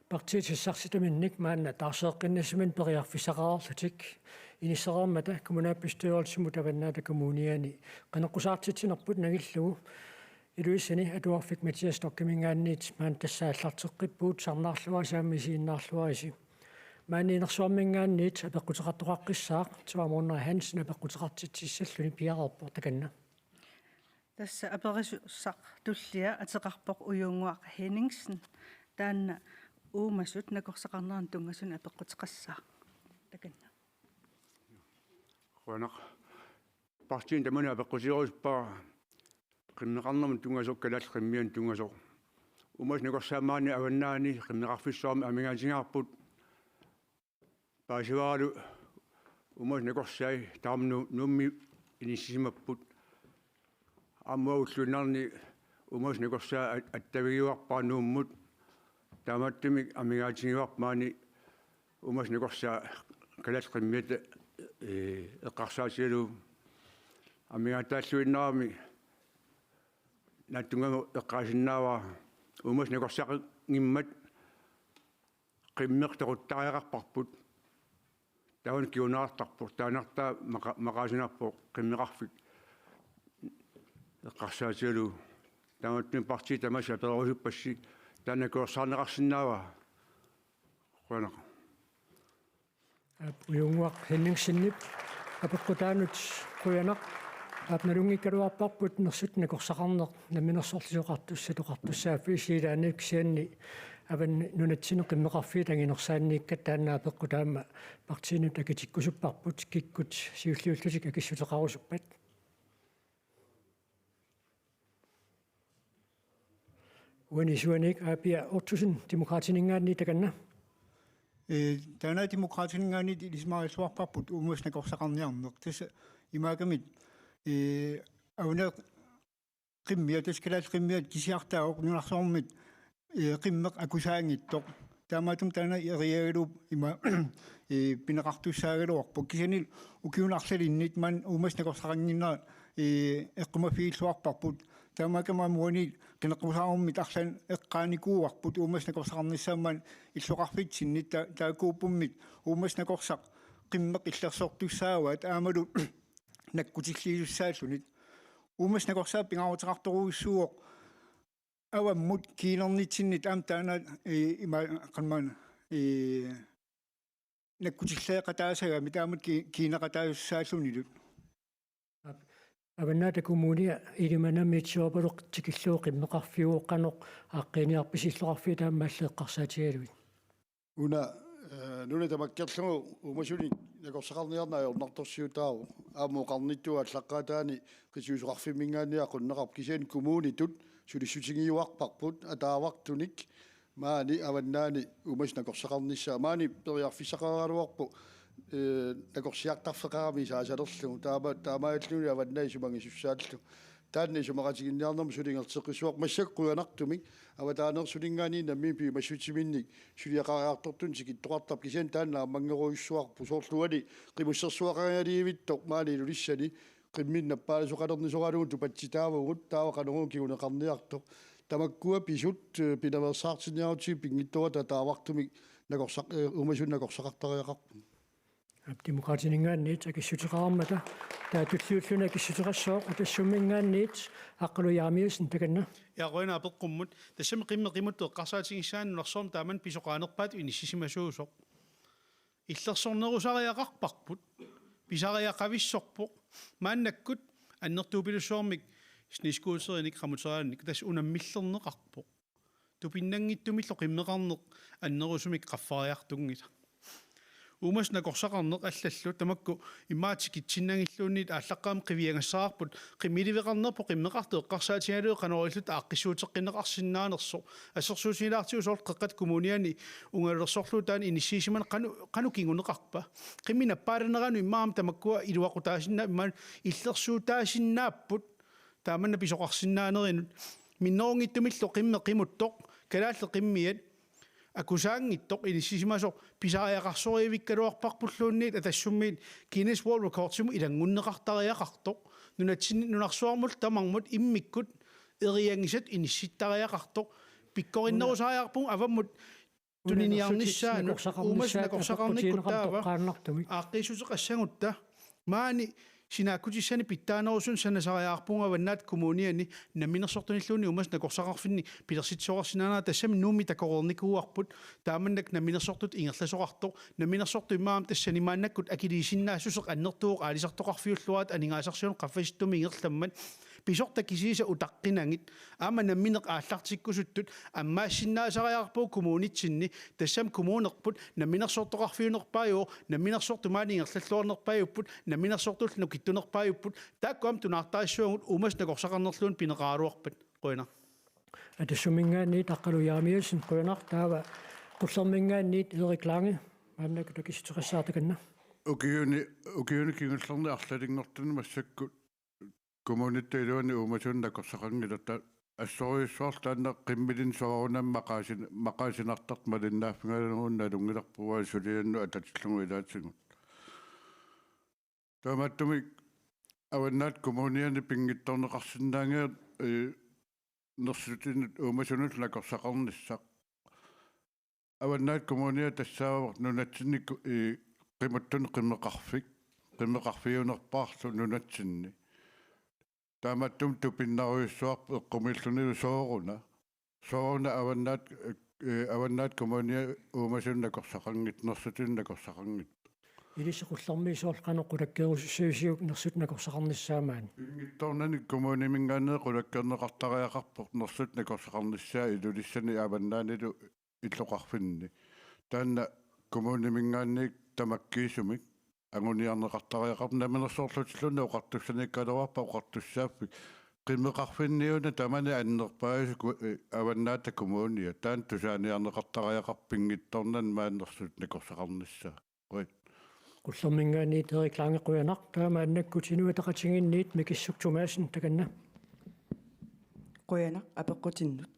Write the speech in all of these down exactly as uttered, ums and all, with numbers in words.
Partiit sassarsittaminnik maanna taarseqqinnissamik periarfissaqareerlutik inissereermata kommunalbestyrelsimut Avannaata Kommuniani qineqqusaartitsinerput nangillugu Ilulissani atuarfik Mathias Stokkemingaanniit maanna tassa aallarteqqippugut, sarnaarluarisi aamma isiginnaarluarisi. Maani inersuarminngaanniit apeqquteqartoqaqqissaaq Tua Mortensen Hansen apeqquteqartitsissalluni piareerpoq, takanna. Tassa aperisussaq tullia ateqarpoq Ujunnguaq Henningsen, taanna uumasut nakorsaqarnerannik tunngasunik apeqquteqassaaq. Takanna. Qujanaq. Partiini tamanut apeqqutigerusuppara qimmeqarnermut tunngasoq, kalaallit qimmiannut tunngasoq. Uumasut nakorsaat maani Avannaani qimmeqarfissuarmik amigaatigaarput. Paasivaralu uumasut nakorsai tamarmik Nu-, Nuummi inissisimapput. Aamma ulluinnarni uumasut nakorsaat at-, attavigiuarpara Nuummut. Taamaattumik amigaatigiuarput maani uumasut nakorsaat kalaallit qimmiat, ee, eqqarsaatigalugu. Amigaataalluinnarami naatsunnguamik eqqaasinnaavara uumasut nakorsaqanngimmat qimmeq toquttariaqarparput. Taanna kinguneqartarpoq, taannartaa maqa-, maqaasinarpoq qimmeqarfik eqqarsaatigalugu. Taamaattumik partiit tamassi apererusuppassi, taanna kuersaarneqarsinnaavara. Qujanaq. Aap, Ujunnguaq Henningsenip apeqqutaanut qujanaq. Aap, nalunngikkaluarparput nersut nakorsaqarneq Namminersorlutik Oqartussat oqartussaaffii, silaanni kisianni Avannaata Nunatsinni qimmeqarfiit anginersaanniikkatta taanna apeqqut aamma partiinut akitikkusupparput, kikkut siulliullutik akissuteqarusuppat. Uani isuaniit Aapia Ottosen Demokraatininngaanniit, takanna. Ee, taanna Demokraatininngaanniit ilisimarilluarparput uumasut nakorsaqarniarneq. Tassa imaakkamik, ee, Avannaata qimmiat, tassa kalaallit qimmiat kisiartaavoq nunarsuarmi, ee, qimmeq akusaanngitsoq. Taamaattumik taanna eriagaluup ima, ee, pineqartussaagaluarpoq. Kisianni ukiuni arlalinnit maani uumasut nakorsaqannginnerat, ee, eqqumaffigilluarparput. Taamaakkami aamma uani qineqqusaarnermit arlaannik eqqaanikuuarput uumasut nakorsaqarnissaat maani illoqarfitsinnit ta-, taakkuuppummik uumasut nakorsat qimmeq illersortussaavaat aammalu nakkutilliisussaalluni. Uumasut nakorsat pingaaruteqartorujussuuvoq avammut kiinernitsinnit aamma taanna, ee, ima qanman, ee, nakkutilleeqataasagami taamatut ki-, kiineqataasussaallunilu. Avannaata Kommunia Ilimanami itsiorpaluq tikillugu qimmeqarfiuvoq, qanoq aaqqiiniarpisi illoqarfiit aamma allat eqqarsaatigalugit? Una, eh, nuna tamakkerlugu uumasunik nakorsaqarniarneq ajornartorsiutaavoq. Aamma oqarnittut aallaqqaataani qitiusoqarfimminngaanniit aqunneqarpoq, kisianni kommunitut sulissutigiuarparput ataavartunik maani avannaani uumasut nakorsaqarnissaat. Maani periarfissaqaraluarpoq, eh, nakorsiartarfeqarami saasalerlugu. Taama-, taamaalilluni avannaata isumagisussaallugu. Taanna isumaqatiginninniarnermut suli ingerlateqqissavarput, massakkut qujanartumik avataaneersuninngaanniit nammineq piumassutsiminnik suliaqariartortunik tikittoqartarpoq, kisianni taanna naammanngerujussuarpoq, soorlu uani qimussersuaqanngilaq maani Ilulissani qimminneq nappaalasoqalernisoralugu tupatsitaavugut, taava qanoruna kinguneqarniartoq. Tamakkua pisut, eh, pinaveersaartinniarutsigit pinngitsoorata ataavartumik nakorsaq-, eh, uumasunik nakorsaqartariaqarput. Aap, Demokraatininngaanniit akissuteqarmata, taava tulliulluni akissuteqassooq Atassumminngaanniit Aqqalu Jeremiassen, takanna. Ja, qujanaq apeqqummut. Tassami qimmeq qimuttut eqqarsaatigissaanni nunarsuarmi taamani pisoqaanerpaatut inissisimasuusoq. Illersornerusariaqarparput. Pisariaqavissorpoq. Maannakkut annertuupilussuarmik snescooterinik qamuterianik tassa unammillerneqarpoq. Tupinnanngitsumillu qimmeqarneq annerusumik qaffariartunngilaq. Uumasut nakorsaqarneq allallu tamakku immaqa tikitsinnanngilluunniit aallaqqaammut qiviagassaarput, qimmiliveqarnerput qimmeqartut eqqarsaatigalugit qanoq ililluta aaqqissuuteqqinneqarsinnaanersoq. Assersuutigilaartigu soorlu Qeqqata Kommuniani ungalersorlugu taanna inissiisimaneq qanoq, qanoq kinguneqarpa? Qimmit nappaalaneranut immaqa aamma tamakkua iluaqutaasinnaat, immaqa illersuutaasinnaapput taamanna pisoqarsinnaanerinut. Minnerunngitsumillu qimmeq qimuttoq, kalaallit qimmiat akusaanngitsoq inissisimasoq pisariaqarsorivikkaluarparpulluunniit Atassummiit Guinness World Recordsimut ilanngunneqartariaqartoq. Nunatsinni nunarsuarmut tamarmut immikkut eriagisat inissittariaqartoq. Pikkorinnerusariaqarpugut avammut tuniniarnissaanut, uumasut nakorsaqarnikkut taava aaqqiissuteqassagutta. Maani sinaakkutissanik pitsaanerusunik sanasariaqarpugut Avannaata Kommuniani namminersortunilluunniit uumasut nakorsaqarfinni pilersitsisoqarsinnaanera, tassami Nuummi takoreernikuuarput, taamannak namminersortutut ingerlasoqartoq, namminersortut immaqa tassani maannakkut akiliisinnaassuseq annertuvoq aalisartoqarfiulluarluta aningaasarsiornermut qaffasissumut ingerlammat, pisortat kisiisa utaqqinagit, aamma nammineq aallartikkusuttut, ammaassinnaasariaqarpugut kommunitsinni, tassami kommunerput namminersortoqarfiunerpaajuvoq, namminersortut maani ingerlalluarnerpaajupput, namminersortullu nukittunerpaajupput, taakku aamma tunaartarissavagut uumasut nakorsaqarnerluunniit pineqaraluarpat. Qujanaq. Atassumminngaanniit Aqqalu Jeremiassen, qujanaq, taava Qullerminngaanniit Erik Lange, maannakkut akissuteqassaaq, takanna. Ukiuni, ukiuni kingullerni arlalinngortuni massakkut kommunitta iluani uumasunik nakorsaqanngilaq, taava assorujussuarlu taanna qimmilinnut soorunami maqaasin-, maqaasinartartut malinnaaffigalugu nalunngilarput, uanga suliannut atatillugu ilaatigut. Taamaattumik Avannaata Kommuniani pinngitsoorneqarsinnaanngilaq, ee, nersutinut uumasunullu nakorsaqarnissaq. Avannaata Kommunia tassaavoq nunatsinni ku-, ee, qimuttunik qimmeqarfik, qimmeqarfiunerpaarlu nunatsinni. Taamaattumik tupinnarujussuarput eqqumiillunilu sooruna. Sooruna Avannaata, ee, Avannaata Kommunia uumasunik nakorsaqanngitsoq, nersutinut nakorsaqanngitsoq. Ilissi Qullermi soorlu qanoq qulakkeerusussavisiuk nersut nakorsaqarnissaat maani? Pinngitsoornani kommuniminngaanniit qulakkeerneqartariaqarpoq nersut nakorsaqarnissaat Ilulissani Avannaanilu illoqarfinni. Taanna kommuniminngaanniit tamakkiisumik anguniarneqartariaqarpoq, namminersorlutilluunniit oqartussaniikkaluarpara oqartussaaffik. Qimmeqarfinniuna tamani annerpaajusoq ku-, ee, Avannaata Kommunia. Taanna tusaaniarneqartariaqarpoq pinngitsoornani maani nersut nakorsaqarnissaat. Qujan. Qullerminngaanniit Erik Lange, qujanaq. Taava maannakkut Inuit Ataqatigiinniit Mikissuk Thomassen, takanna. Qujanaq apeqqutinnut.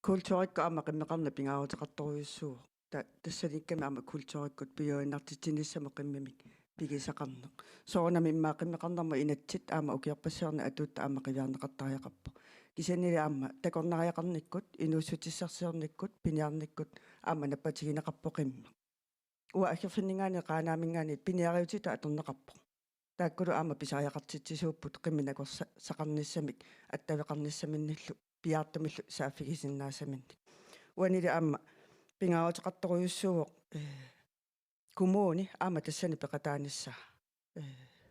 Kulturikkut aamma qimmeqarneq pingaaruteqartorujussuuvoq. Ta-, tassaniikkami aamma kulturikkut piujunnartitsinissamut qimmimik pigisaqarneq. Soorunami immaqa qimmeqarnermut inatsit aamma ukiorpassuarni atuuttut aamma qiviarneqartariaqarpoq. Kisiannili aamma takornariaqarnikkut, inuussutissarsiornikkut, piniarnikkut aamma nappatigineqarpoq qimmeq. Uanga Aggerfinninngaanniit Qaanaaminngaanniit piniariutitut atorneqarpoq. Taakkulu aamma pisariaqartitsisuupput qimmit nakorsa-, saqarnissamik attaveqarnissaminnillu piaartumillu saaffigisinnaasaminnik. Uanili aamma pingaaruteqartorujussuuvoq, ee, kommuni aamma tassani peqataanissaa. Ee,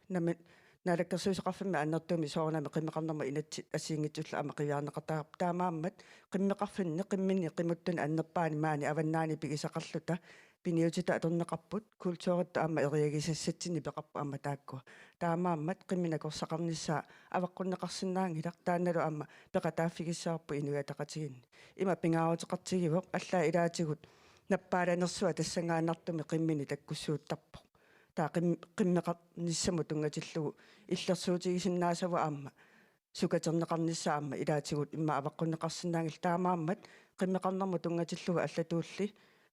nammi-, Naalakkersuisoqarfimmi annertuumik soorunami qimmeqarnermut inatsit assigiinngitsullu aamma qiviarneqartariaqarput, taamaammat qimmeqarfinni, qimmini, qimuttuni annerpaani maani avannaani pigisaqarluta piniutitut atorneqarput, kulturittut aamma eriagisassatsinnik peqarput aamma taakkua. Taamaammat qimmit nakorsaqarnissaa avaqqunneqarsinnaanngilaq, taannalu aamma peqataaffigissavarput Inuit Ataqatigiinni. Ima pingaaruteqartigivoq, allaat ilaatigut nappaalanersuaq tassanngaannartumik qimmini takkussuuttarpoq. Taava qim-, qimmeqarnissamut tunngatillugu illersuutigisinnaasavut aamma sukaterneqarnissaa aamma ilaatigut immaqa avaqqunneqarsinnaanngilaq, taamaammat qimmeqarnermut tunngatillugu allatuulli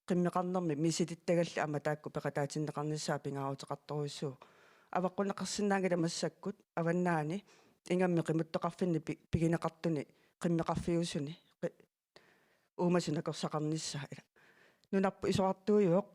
qimmeqarnermi misilittagalli aamma taakku peqataatinneqarnissaat pingaaruteqartorujussuuvoq. Avaqqunneqarsinnaanngilaq massakkut avannaani ingammik qimuttoqarfinni pi-, pigineqartuni qimmeqarfiusuni qi-, uumasut nakorsaqarnissaat, ila. Nunarput isorartuujuvoq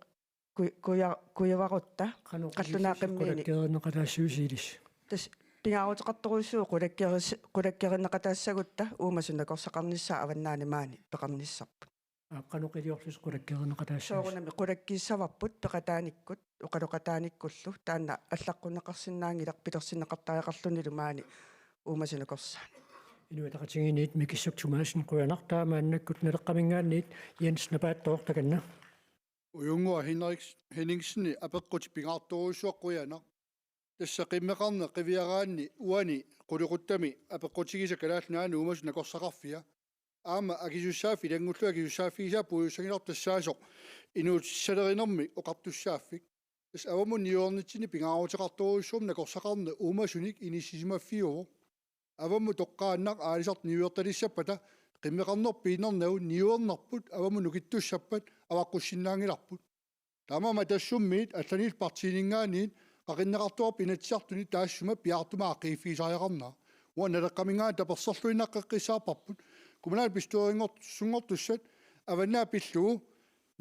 ku-, kuja-, kujavarutta. Qanoq qallunaaqimmiinik qulakkeerinneqataassavisi ilissi? Tassa pingaaruteqartorujussuuvoq qulakkeeris-, qulakkerinneqataassagutta uumasut nakorsaqarnissaat avannaani maani peqarnissarput. Aa, qanoq iliorlusi qulakkeerinneqataassavisi? Soorunami qulakkiissavarput peqataanikkut, oqaloqataanikkullu, taanna allaqqunneqarsinnaanngilaq pilersinneqartariaqarlunilu maani uumasut nakorsaat. Inuit Ataqatigiinniit Mikissuk Thomassen, qujanaq. Taava maannakkut Naleqqaminngaanniit Jens Napaattooq, takanna. Ujunnguaq Henriks-, Henningseni apeqqutit pingaartorujussuaq, qujanaq. Tassa qimmeqarneq qiviaraanni uani qulequttami apeqqutigisaat Kalaallit Nunaanni uumasut nakorsaqarfia. Aamma akisussaaffik ilanngullugit akisussaaffigisaa puigussanngilarput, tassaasoq inuussalerinermi oqartussaaffik. Tassa avammut niuernitsinni pingaaruteqartorujussuarmik nakorsaqarneq uumasunik inissisimaffiuvoq. Avammut toqqaannaq aalisartut niuertalissappata qimmeqarneq piinnarnagu niuernerput avammut nukittussappat avaqqussinnaanngilarput. Taamaammat Atassummiit allanillu partiininngaanniit qaqinneqartuarput Inatsisartuni taassuma piaartumik aaqqiiffigisariaqarnera. Uanga Naleqqaminngaanniit taperserluinnaqqeqqissaarparput. Kommunalbestyrelsinngor-, sunngortussat avannaata pillugu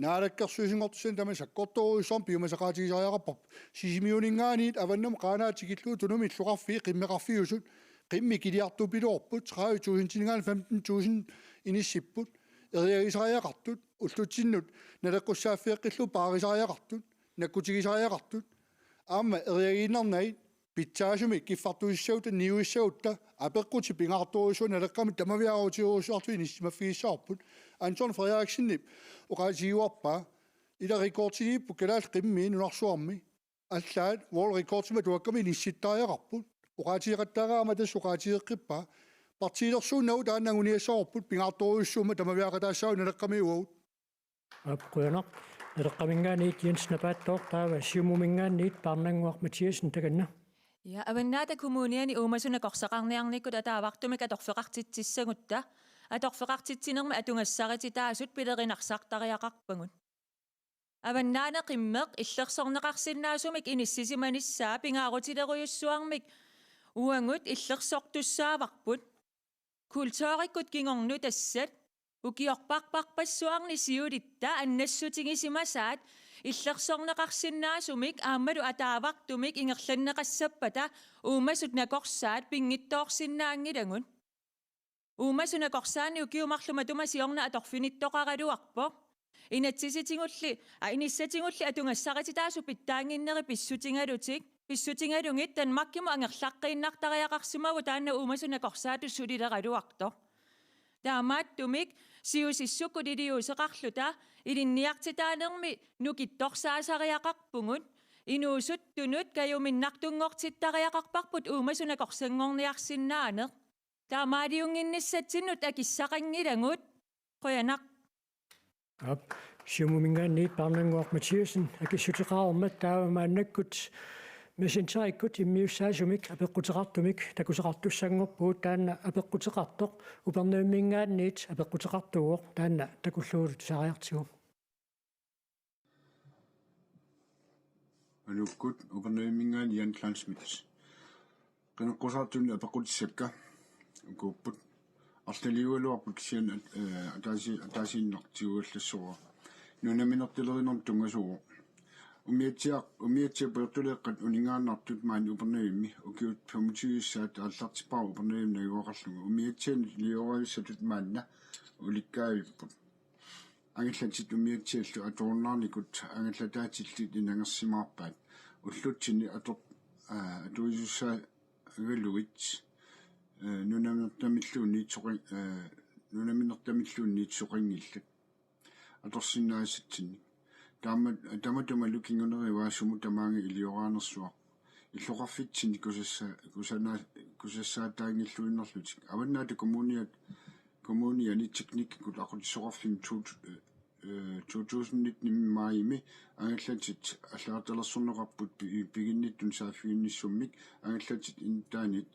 Naalakkersuisunngortussanut tamanut sakkortoorujussuarmik piumasaqaatigisariaqarparput. Sisimiuninngaanniit avannamut Qaanaaq tikillugu Tunumi illoqarfii qimmeqarfiusut, qimmit kiliartupiloorput, tredive tusindingaanniit femten tusind inissipput, eriagisariaqartut, ullutsinnut naleqqussaaffigeqqillugu paarisariaqartut, nakkutigisariaqartut, aamma eriagiinnarnagit pitsaasumik kiffartuussagutta niuissagutta apeqqutit pingaartorujussuarmik Naleqqami tamaviaarutigerujussuartut inissisimaffigissavarput. Anton Frederiksenip oqaatigiuarpaa: Ila rekordiliipput kalaallit qimmii nunarsuarmi. Allaat world rekordimik atuakkami inissittariaqarput. Oqaatigeqattaaraangama tassa oqaatigeqqippaa. Partiilersuunnagu taanna anguniassavarput, pingaartorujussuummat tamaviaaqataassaagut Naleqqami uagut. Aap, qujanaq. Naleqqaminngaanniit Jens Napaattooq, taava Siumuminngaanniit Paarnannguaq Mathiassen, takanna. Ja, Avannaata Kommuniani uumasut nakorsaqarniarnikkut ataavartumik atorfeqartitsissagutta atorfeqartitsinermi atugassarititaasut pilerinarsaartariaqarpagut. Avannaani qimmeq illersorneqarsinnaasumik inissisimanissaa pingaarutilerujussuarmik uagut illersortussaavarput. Kulturikkut kingornutassat ukiorparparpassuarni siulitta annassutigisimasaat illersorneqarsinnaasumik aammalu ataavartumik ingerlanneqassappata uumasut nakorsaat pinngitsoorsinnaanngilagut. Uumasut nakorsaanni ukiut marluk matuma siorna atorfinittoqaraluarpoq. Inatsisitigulli, a, inissatigulli atugassarititaasut pitsaannginnerit pissutigalutik, pissutigalugit Danmarkimut angerlaqqiinnartariaqarsimavugut taanna uumasut nakorsaatut sulileraluartoq. Taamaattumik siusissukkut iliuuseqarluta ilinniartitaanermi nukittorsaasariaqarpugut, inuusuttunut kajuminnartunngortittariaqarparput uumasut nakorsanngorniarsinnaaneq. Taamaaliunnginnissatsinnut akissaqanngilagut. Qujanaq. Aap, Siumuminngaanniit Paarnannguaq Mathiassen, akissuteqarmat taava maannakkut Messengerikkut immiussaasumik apeqquteqartumik takuteqartussanngorpugut, taanna apeqquteqartoq Upernavimminngaanniit apeqquteqartuuvoq, taanna takullugu tusariartigu. Aluukkut, Upernavimminngaanniit Jan Kleinschmidt. Qineqqusaartunut apeqqutissakka ukuupput. Arlaliugaluarput kisianni at-, eh, ataasi-, ataasiinnaq tiguallassuara. Nunaminertalerinermut tunngasuuvoq. Umiatsiaq, umiatsiaq pujortuleeqqat uninngaannartut maani Upernavimmi ukiut femogtyve-ssaat aallartippara Upernavimmi najugaqarlunga. Umiatsianut najugaqavissatut maanna ulikkaavipput. Angallatit umiatsiallu atorunnaarnikut angallataatillit inangersimaarpaat. Ullutsinni ator-, aa, atuisussaagaluit, aa, nunaminertamilluunniit soqan-, aa, nunaminertamilluunniit soqanngillat atorsinnaasatsinnik. Taama-, tamatumalu kingunerivaa sumut tamaanga ilioraanersuaq. Illoqarfitsinni kusassa-, kusana-, kusassaataanngilluinnarlutik. Avannaata Kommuniat, Kommuniani teknikkikkut aqutsisoqarfimmi to-, eh, to tusind nitten-imi maajimi angallatit allagartalersorneqarput pi-, piginnittuni saaffiginnissummik angallatit intaanit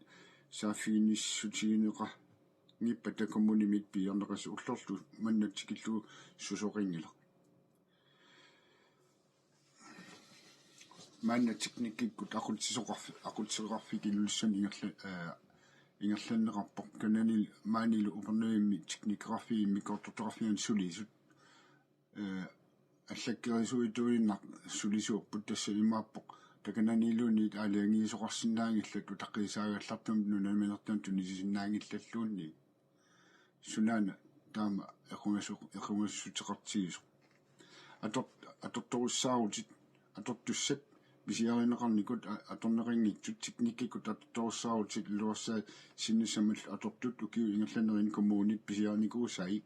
saaffiginnissutigineqanngippata kommunimit piiarneqassaaq, ullorlu manna tikillugu susoqanngilaq. Maanna teknikkikkut aqutsisoqarfi-, aqutsisoqarfik Ilulissani ingerla-, eh, ingerlanneqarpoq. Kanani maanilu Upernavimmi teknikkeqarfiit immikkoortortaqarfianni sulisut, eh, allakkerisuisuinnaq sulisuupput, tassa imaappoq takananiluunniit aalajangiisoqarsinnaanngillat utaqqisaagallartumik nunaminertamut tunisisinnaanngillalluunniit. Sunaana taama equngasu-, equngassuteqartigisoq. Ator-, atortorussaarutit, atortussat pisiarineqarnikut a-, atorneqanngitsut, teknikkikkut atortorussaarutit iluarsaasinnaassammillu atortut ukiut ingerlanerini kommunit pisiarinikuusai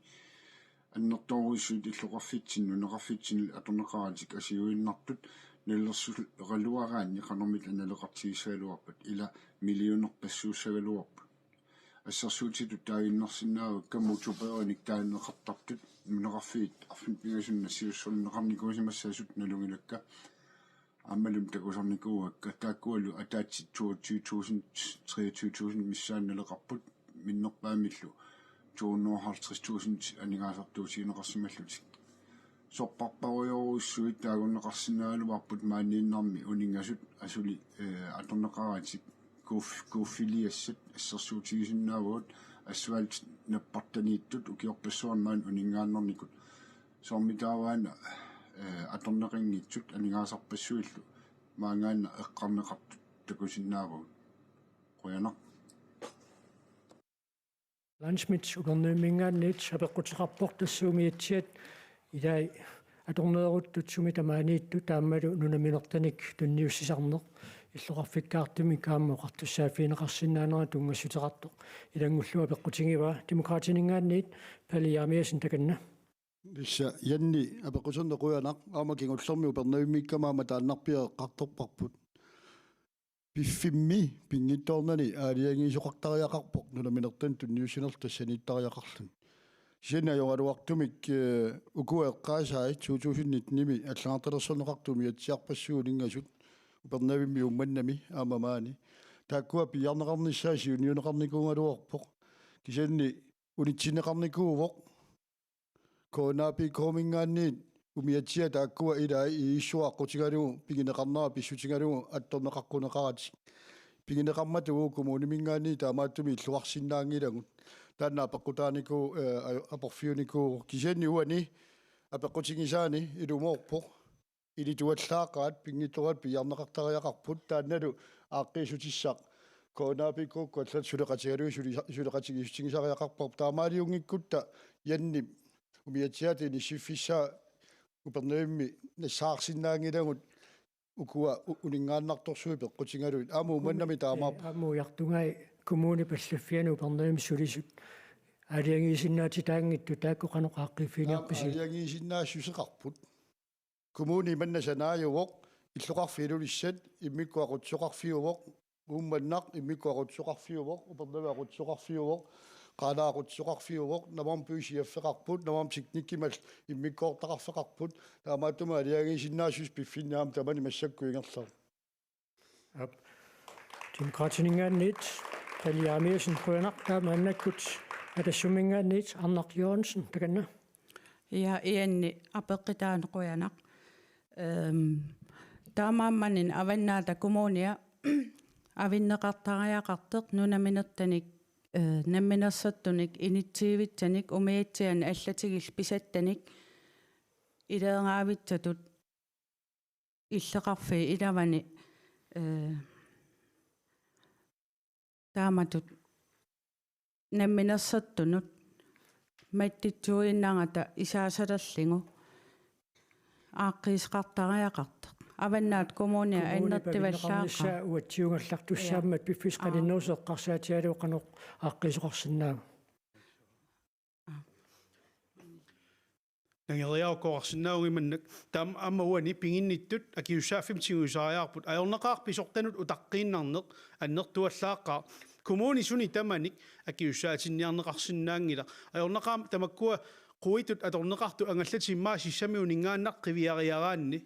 annertoorujussuit illoqarfitsinnut nunaqarfitsinnullu atorneqaratik assigiinnartut nalilersugaluaraanni qanormita naleqartigissagaluarpat, ila millionerpassuussagaluarput. Assersuutitut taaginnarsinnaavakka motorvejinik taaneqartartut nunaqarfiit arfineq-pingasunut nassiussorneqarnikuusimassasut nalugilakka. Aammalumi takusarnikuuakka, taakkualu ataatsit toogtyve tusind, treogtyve tusind missaanni naleqarput, minnerpaamillu to hundrede og halvtreds tusind aningaasartuutigineqarsimallutik. Sorpassuarujorujussuit taagunneqarsinnaagaluarput maaniinnarmi uninngasut asuli, eh, atorneqaratik kuuf-, kuuffiliassat assersuutigisinnaavagut asfalt nappartaniittut ukiorpassuarni maani uninngaannarnikut. Soormitaava una, eh, atorneqanngitsut aningaasarpassuillu maanngaanniit eqqarneqartut takusinnaavagut. Qujanaq. Lance Schmidt Upernavimminngaanniit apeqquteqarpoq tassa umiatsiat ilai atorneeruttut sumi tamaaniittut aammalu nunaminertanik tunniussisarneq illoqarfikkaartumik aamma oqartussaaffigineqarsinnaanera tunngassuteqartoq ilanngullugu apeqqutigivaa. Demokraatininngaanniit Palle Jeremiassen, takanna. Tassa Janni apeqquterneq qujanaq, aamma kingullermi Upernavimmikkama aamma taannarpiaq eqqartorparput. Piffimmi pinngitsoornani aalajangiisoqartariaqarpoq nunaminertanik tunniussinerlu tassaniittariaqarluni. Kisianni ajoraluartumik, eh, ukua eqqaasai to tusind nitten-imi allagartalersorneqartut umiatsiarpassuit uninngasut Upernavimmi, Uummannami aamma maani. Taakkua piiarneqarnissaat siunniunneqarnikuugaluarpoq. Kisianni unitsinneqarnikuuvoq. K N A P K-minngaanniit umiatsiat taakkua ilai iissuaqqutigalugu pigineqarnera pissutigalugu attorneqaqquneqaratik. Pigineqarmata uagut kommuniminngaanniit taamaattumik illuarsinnaanngilagut. Taanna apeqqutaanikuuvoq, eh, aporfiunikuuvoq. Kisianni uani apeqqutigisaani ilumoorpoq. Ilituallaaqaat pinngitsooratik piiarneqartariaqarput, taannalu aaqqiissutissaq K N A P K-kkut allat suleqatigalugit suli-, suleqatigiissutigisariaqarparput. Taamaaliunngikkutta Jannip umiatsiaata inissiffissaa Upernavimmi nassaarsinnaanngilagut ukua u-, uninngaannartorsuit peqqutigalugit. Aamma Uummannami taamaappoq. Aamma ujartugai kommunip allaffiani Upernavimmi sulisut aalajangiisinnaatitaanngitsut taakku qanoq aaqqiiffiginiarpisi? Aamma aalajangiisinnaassuseqarput. Kommuni manna sanaajuvoq, illoqarfiit Ilulissat immikkut aqutsisoqarfiuvoq, Uummannaq immikkut aqutsisoqarfiuvoq, Upernavik aqutsisoqarfiuvoq, Qaanaaq aqutsisoqarfiuvoq, Nanormippi siaffeqarput, Nanormik Teknikkimallu immikkoortaqarfeqarput, taamaattumik aalajangiisinnaassuseq piffinni aamma tamani massakkut ingerlavoq. Aap. Demokraatininngaanniit Palle Jeremiassen, qujanaq, taava maannakkut Atassumminngaanniit Arnaq Jørgensen, takanna. Ja, Janni apeqqutaanut qujanaq. Ehm, taamaammat Avannaata Kommunia avinneqartariaqartoq nunaminertanik, eh, namminersortunik inissiivitsanik umiatsianik allatigillu pisattanik ileeraavitsatut illoqarfiit ilavani, eh, taamatut namminersortunut mattitsuiinnarata isaasalerlugu aaqqiisoqartariaqartoq. Avannaata Kommunia annertuvallaaqaaq. Kommunip avinneqarnissaa uatsiugallartussaammat. Ja. Piffissaq qaninnerusoq eqqarsaatigalugu qanoq aaqqiisoqarsinnaava? Nangeriarukku oqarsinnaaguma imannak, taama aamma uani piginnittut akisussaaffimmik tigusaariaqarput, ajornaqaaq pisortanut utaqqiinnarneq annertuvallaaqaaq. Kommuni suni tamanik akisussaatinniarneqarsinnaanngilaq. Ajornaqaaq tamakkua quitut atorneqartut angallatit immaqa sissami uninngaannaq qiviariaraanni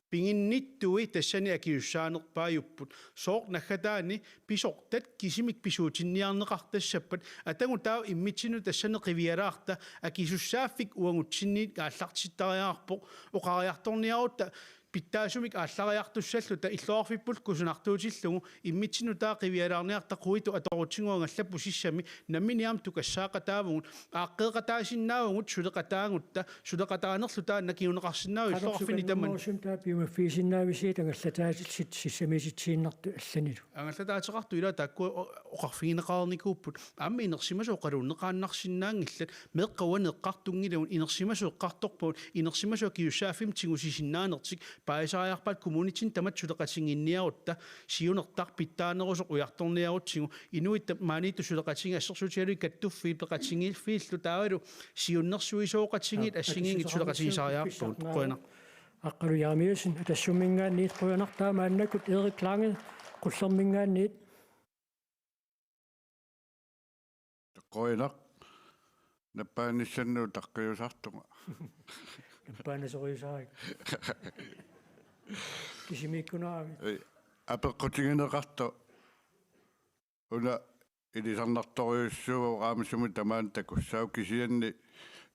piginnittui tassani akisussaanerpaajupput. Sooq naggataani pisortat kisimik pisuutinniarneqartassappat, atagu taava immitsinnut tassani qivialaarta akisussaaffik uagutsinnit aallartittariaqarpoq, oqariartorniarutta pitsaasumik aallariartussalluta illoqarfipput kusanartuutillugu immitsinnut taava qivialaarniarta quitut atorutigu angallapput sissami, nammineq aamma tukassaaqataavugut, aaqqeeqataasinnaavugut suleqataagutta, suleqataanerlu taanna kinguneqarsinnaavoq illoqarfinni tamanni. Qanoq sukannerusumik taava piumaffigisinnaavisiuk angallataatillit sissamiititsiinnartut allanilu? Angallataateqartut ilaa taakkua o-, oqarfigineqareernikuupput. Aamma inersimasut oqaluunneqaannarsinnaanngillat, meeqqat uani eqqartunngilagut, inersimasut eqqartorpagut, inersimasut akisussaaffimmik tigusisinnaanertik, paasisariaqarpaat kommunitsinni tamatta suleqatigiinniarutta, siunertaq pitsaanerusoq ujartorniarutsigu, inuit ta-, maaniittut suleqatigiit assersuutigalugit kattuffiit peqatigiiffiillu taavalu siunnersuisooqatigiit assigiinngitsut suleqatigisariaqarpagut. Qujanaq. Aqqalu Jeremiassen, Atassumminngaanniit, qujanaq, taava maannakkut Erik Lange, Qullerminngaanniit. Qujanaq. Nappaanissannut utaqqiusartunga. Nappaannasorujusaaruk. Kisimiikkunaavit. Ei, apeqqutigineqartoq una ilisarnartorujussuuvoq, aamma sumi tamaani takussaavoq, kisianni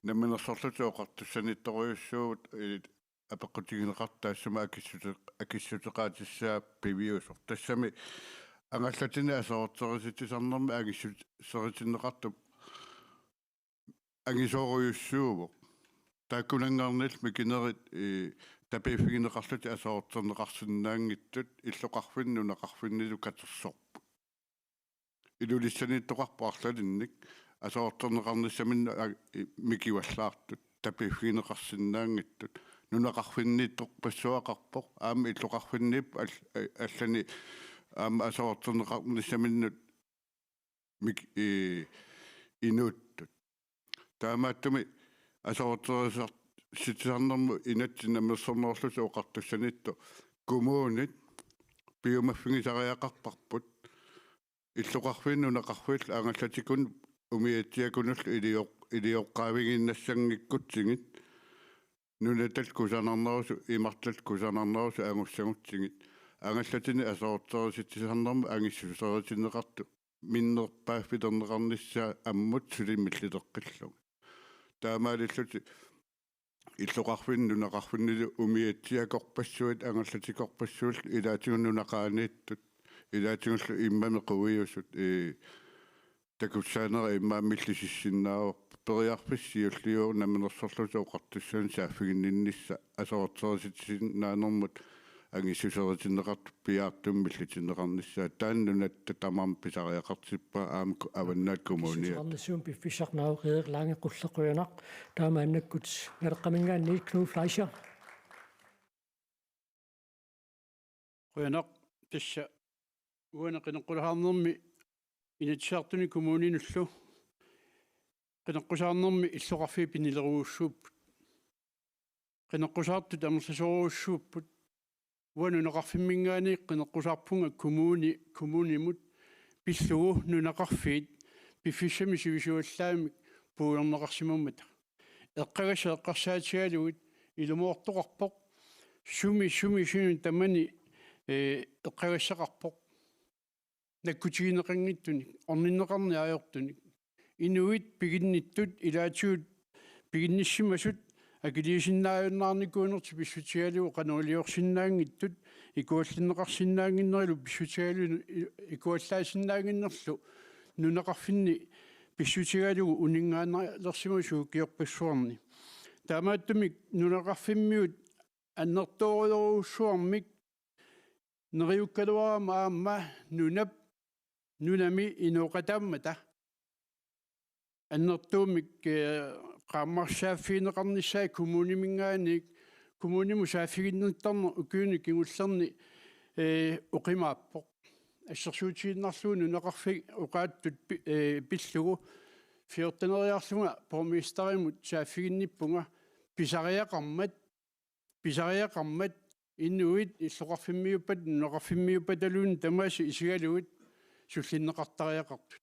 Namminersorlutik Oqartussanittorujussuuvugut, i-, apeqqutigineqartoq taassuma akissute-, akissuteqaatissaa piviusoq. Tassami angallatini aserorterisitsisarnermi angissut-, seritinneqartup angisoorujussuuvoq. Taakkunanngaanniillu mikinerit, ee, tapiiffigineqarlutik aserorterneqarsinnaanngitsut illoqarfinni nunaqarfinnilu katersorput. Ilulissaniittoqarpoq arlalinnik aserorterneqarnissaminnut a-, i-, mikivallaartut, tapiiffigineqarsinnaanngitsut. Nunaqarfinniittorpassuaqarpoq, aamma illoqarfinniippoq all-, a-, allani aamma aserorterneqarnissaminnut mik-, i-, inuuttut. Taamaattumik aserorterisar-, sitsisarnermut inatsit namminersornerullutik oqartussaniittoq kommunit piumaffigisariaqarparput. Illoqarfiit nunaqarfiillu angallatikkut umiatsiakkunullu ilioq-, ilioqqaavigiinnassanngikkutsigu nunatallu kusanarnerusut, imartallu kusanarnerusut angussagutsigit. Angallatini aserorterisitsisarnermut angissuserutinneqartut minnerpaaffilerneqarnissaat ammut suli millileqqillugu. Taamaalillutik illoqarfinni nunaqarfinnilu umiatsiakorpassuit angallatikkorpassuillu ilaatigut nunaqaaniittut ilaatigullu immami quiusut, ee, takussaanera immaqa millisissinnaavoq, periarfissaq siulliuvoq namminersorlutik oqartussanut saaffiginninnissaq aserorterisitsinnaanermut angissuserutinneqartut piaartumik millitinneqarnissaat. Taanna nunatta tamarmi pisariaqartippaa aamma ku-, Avannaata Kommuniata. Pissuteqarnissamut piffissaq naagga Erik Lange, qullaq qujanaq. Taava maannakkut Naleqqaminngaanniit Knud Fleischer. Qujanaq, tassa uani qineqqusaarnermi Inatsisartuni kommuninullu qineqqusaarnermi illoqarfiit pinilerujussuupput. Qineqqusaartut amerlasoorujussuupput. Uanga nunaqarfimminngaanniit qineqqusaarpunga kommuni, kommunimut pillugu nunaqarfiit piffissami sivisuallaamik puigorneqarsimammata. Eqqagassat eqqarsaatigalugit ilumoortoqarpoq, sumi, sumi, sumi tamani, ee, eqqagassaqarpoq. Nakkutigineqanngitsunik, orninneqarneq ajortunik. Inuit piginnittut, ilaatigut piginnissimasut, akiliisinnaajunnaarnikuunertik pissutigalugu qanoq iliorsinnaanngitsut, ikuallinneqarsinnaannginnerilu pissutigalugu, i-, ikuallaasinnaannginnerlu nunaqarfinni pissutigalugu uninngaannalersimasoq ukiorpassuarni. Taamaattumik nunaqarfimmiut annertoorujorujussuarmik neriukkaluarama aamma nunap, nunami inooqataammata. Annertuumik, ee, qaammarsaaffigineqarnissaa kommuniminngaanniit, kommunimut saaffiginnittarneq ukiuni kingullerni, ee, oqimaappoq. Assersuutigiinnarlugu nunaqarfik oqaatsut pi-, ee, pillugu fjorteneriarlunga borgmesterimut saaffiginnippunga pisariaqarmat, pisariaqarmat inuit illoqarfimmiuppata, nunaqarfimmiuppataluunniit tamaasa isigalugit sullinneqartariaqartut.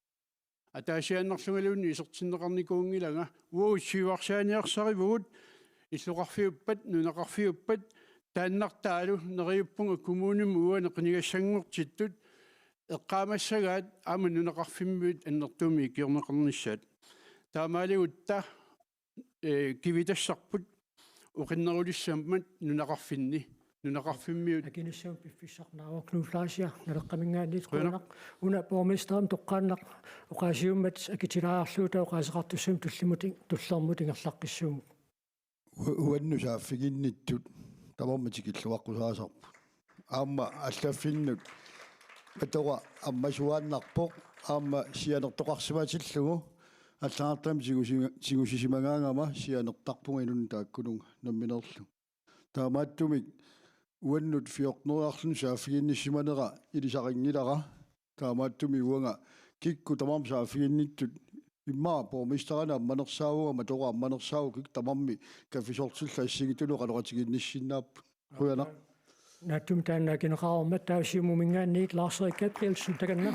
Ataasiaannarlungaluunniit isertinneqarnikuunngilanga, uagut siuarsaaniarsarivugut illoqarfiuppat, nunaqarfiuppat, taannartaalu neriuppunga kommunimut uani qinigassanngortittut eqqaamassagaat aamma nunaqarfimmiut annertuumik ikiorneqarnissaat. Taamaaligutta, ee, kivitassarput oqinnerulissammat nunaqarfinni, nunaqarfimmiut. Akinissamut piffissaq naagga Knud Fleischer, Naleqqaminngaanniit. Qujanaq. Qujanaq. Una borgmesterimut toqqaannaq oqaasiummat akitilaarlugu taava oqaaseqartussamut tullimmut, tullermut ingerlaqqissuugut. U-, uannut saaffiginnittut tamarmik tikilluaqqusaasarput. Aamma allaffinnut atora ammasuaannarpoq, aamma sianertoqarsimatillugu allagartamik tigusi-, tigusisimagaangama sianertarpunga inunnut taakkununnga nammineerlunga. Taamaattumik uannut fjorteneriarluni saaffiginnissimanera ilisarinngilara. Taamaattumik uanga kikkut tamarmik saaffiginnittut immaqa borgmesterinik ammanersaavunga, aamma atora ammanersaavoq, kikkut tamarmik kaffisortillu assigiinngitsunut oqaloqatigiinnissinnaapput. Qujanaq. Naatsumik taanna akineqareermat, taava Siumuminngaanniit Lars-Erik Gabrielsen, takanna.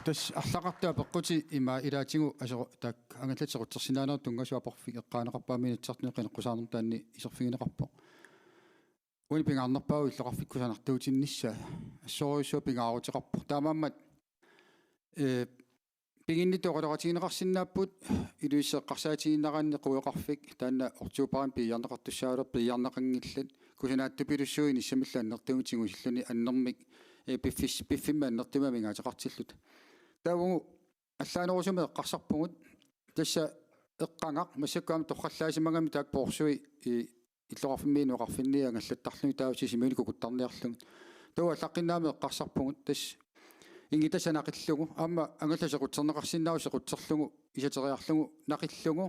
Tassa arlaqartoq apeqqutit ima ilaatigut asero-, taakku angallatit sequtsersinnaanerup tunngasoq aporfik eqqaaneqarpoq aamma Inatsisartuni qineqqusaarnermut taanna iserfigineqarpoq. Uani pingaarnerpaavoq illoqarfikkut sanartuutinnissaa, assorujussuaq pingaaruteqarpoq. Taamaammat, ee, piginnittoq oqaloqatigineqarsinnaapput, Ilulissat eqqarsaatigiinnaraanni queqarfik, taanna oktobarimi piiarneqartussaagaluarpoq, piiarneqanngillat, kusanaatsupiluttuinissamillu annertuumik tigusilluni annermik, ee, piffis-, piffimmi annertuumik amigaateqartilluta. Taava uagut allaanerusumik eqqarsarpugut, tassa eqqagaq, massakkut aamma torrallaasimagami taakku poorsui i illoqarfimmiit inuuqarfinniit angallattarlugit taava Sisimiuni kukuttarniarlugit. Taava allaqqinnaami eqqarsarpugut tassa ingitassat naqillugu, aamma angallat sequtserneqarsinnaasut sequtserlugu, isateriarlugu naqillugu,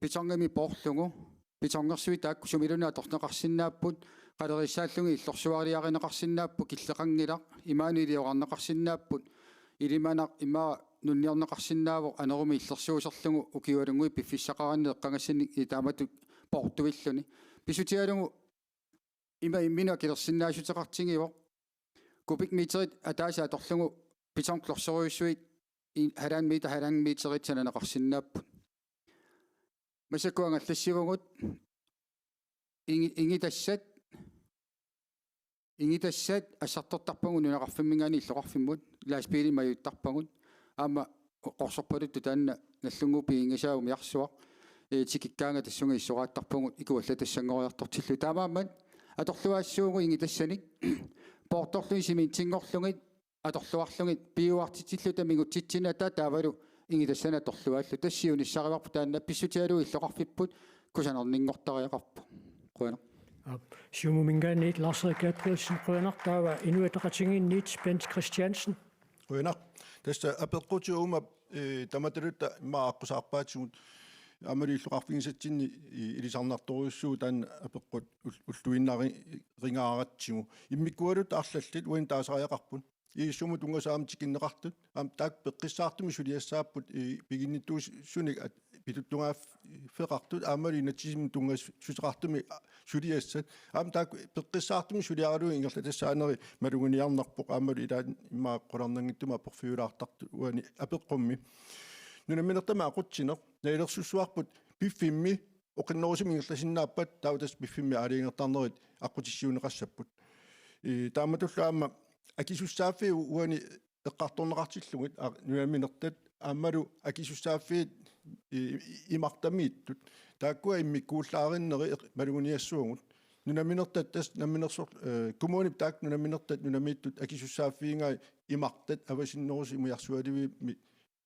betonimi poorlugu, betongersuit taakku sumiluunniit atorneqarsinnaapput, qaleriissaallugit illorsuariarineqarsinnaapput, killeqanngilaq, imaanut iliorarneqarsinnaapput, ilimanaq ima nunniorneqarsinnaavoq, anorumik illersuuserlugu ukiualunnguit piffissaqaraanni eqqagassanik, ii, taamatut poortuilluni. Pissutigalugu ima imminut akilersinnaassuteqartigivoq. Kubikmeterit ataaseq atorlugu beton klodserujussuit i-, halvanden meter, halvanden meterit sananeqarsinnaapput. Massakkut angallassivugut ingi-, ingitassat, ingitassat assartortarpagut nunaqarfimminngaanniit illoqarfimmut, lastbiilit majuuttarpagut, aamma qorsorpaluttut taanna Nagdlunguup piginngisaa umiarsuaq, ee, tikikkaangat tassunga issoraattarpagut ikuallatassanngoriartortillugu. Taamaammat atorluaassuugut ingitassanik, poortorlugit cementinngorlugit atorluarlugit piuartitsilluta mingutsitsinnata taavalu ingitassanik atorluaalluta. Tassa siunissarivarput taanna, pissutigalugu illoqarfipput kusanarninngortariaqarpoq. Qujanaq. Aap, Siumuminngaanniit Lars-Erik Gabrielsen, qujanaq. Taava Inuit Ataqatigiinniit Bent Christiansen. Qujanaq. Tassa apeqqutit uuma, ee, tamatalutta immaqa aqqusaarpaatigut aammalu illoqarfigisatsinni, ee, ilisarnartorujussuuvoq taanna apeqqut ul-, ulluinnari-, ringaaratsigu. Immikkuulluta arlallit uani taasariaqarput. Iissummut tunngasoq aamma tikinneqartut. Aamma taakku peqqissaartumik suliassaapput, ee, piginnittuusunik at-, pituttugaaffeqartut. Aammalu inatsisimut tunngassuteqartumik suliassat. Aamma taakku peqqissaartumik suliaralugit ingerlatassaaneri maluginiarnarpoq. Aammalu ilaat immaqa qularnanngitsumik aporfiulaartartut uani apeqqummi. Nunaminertamik aqutsineq, nalilersussuarput piffimmi oqinnerusumik ingerlasinnaappat, taava tassa piffimmi aalajangertarnerit aqqutissiuunneqassapput. Ee, taamatullu aamma akisussaaffiit u-, uani eqqartorneqartillugit, aa, nunaminertat aammalu akisussaaffiit, ee, imartamiittut. Taakkua immikkuullaarinneri eq-, maluginiassuagut. Nunaminertat tassa namminersorl-, ee, kommunip taakku nunaminertat nunamiittut akisussaaffigigai imartat avasinnerusut umiarsualivimmik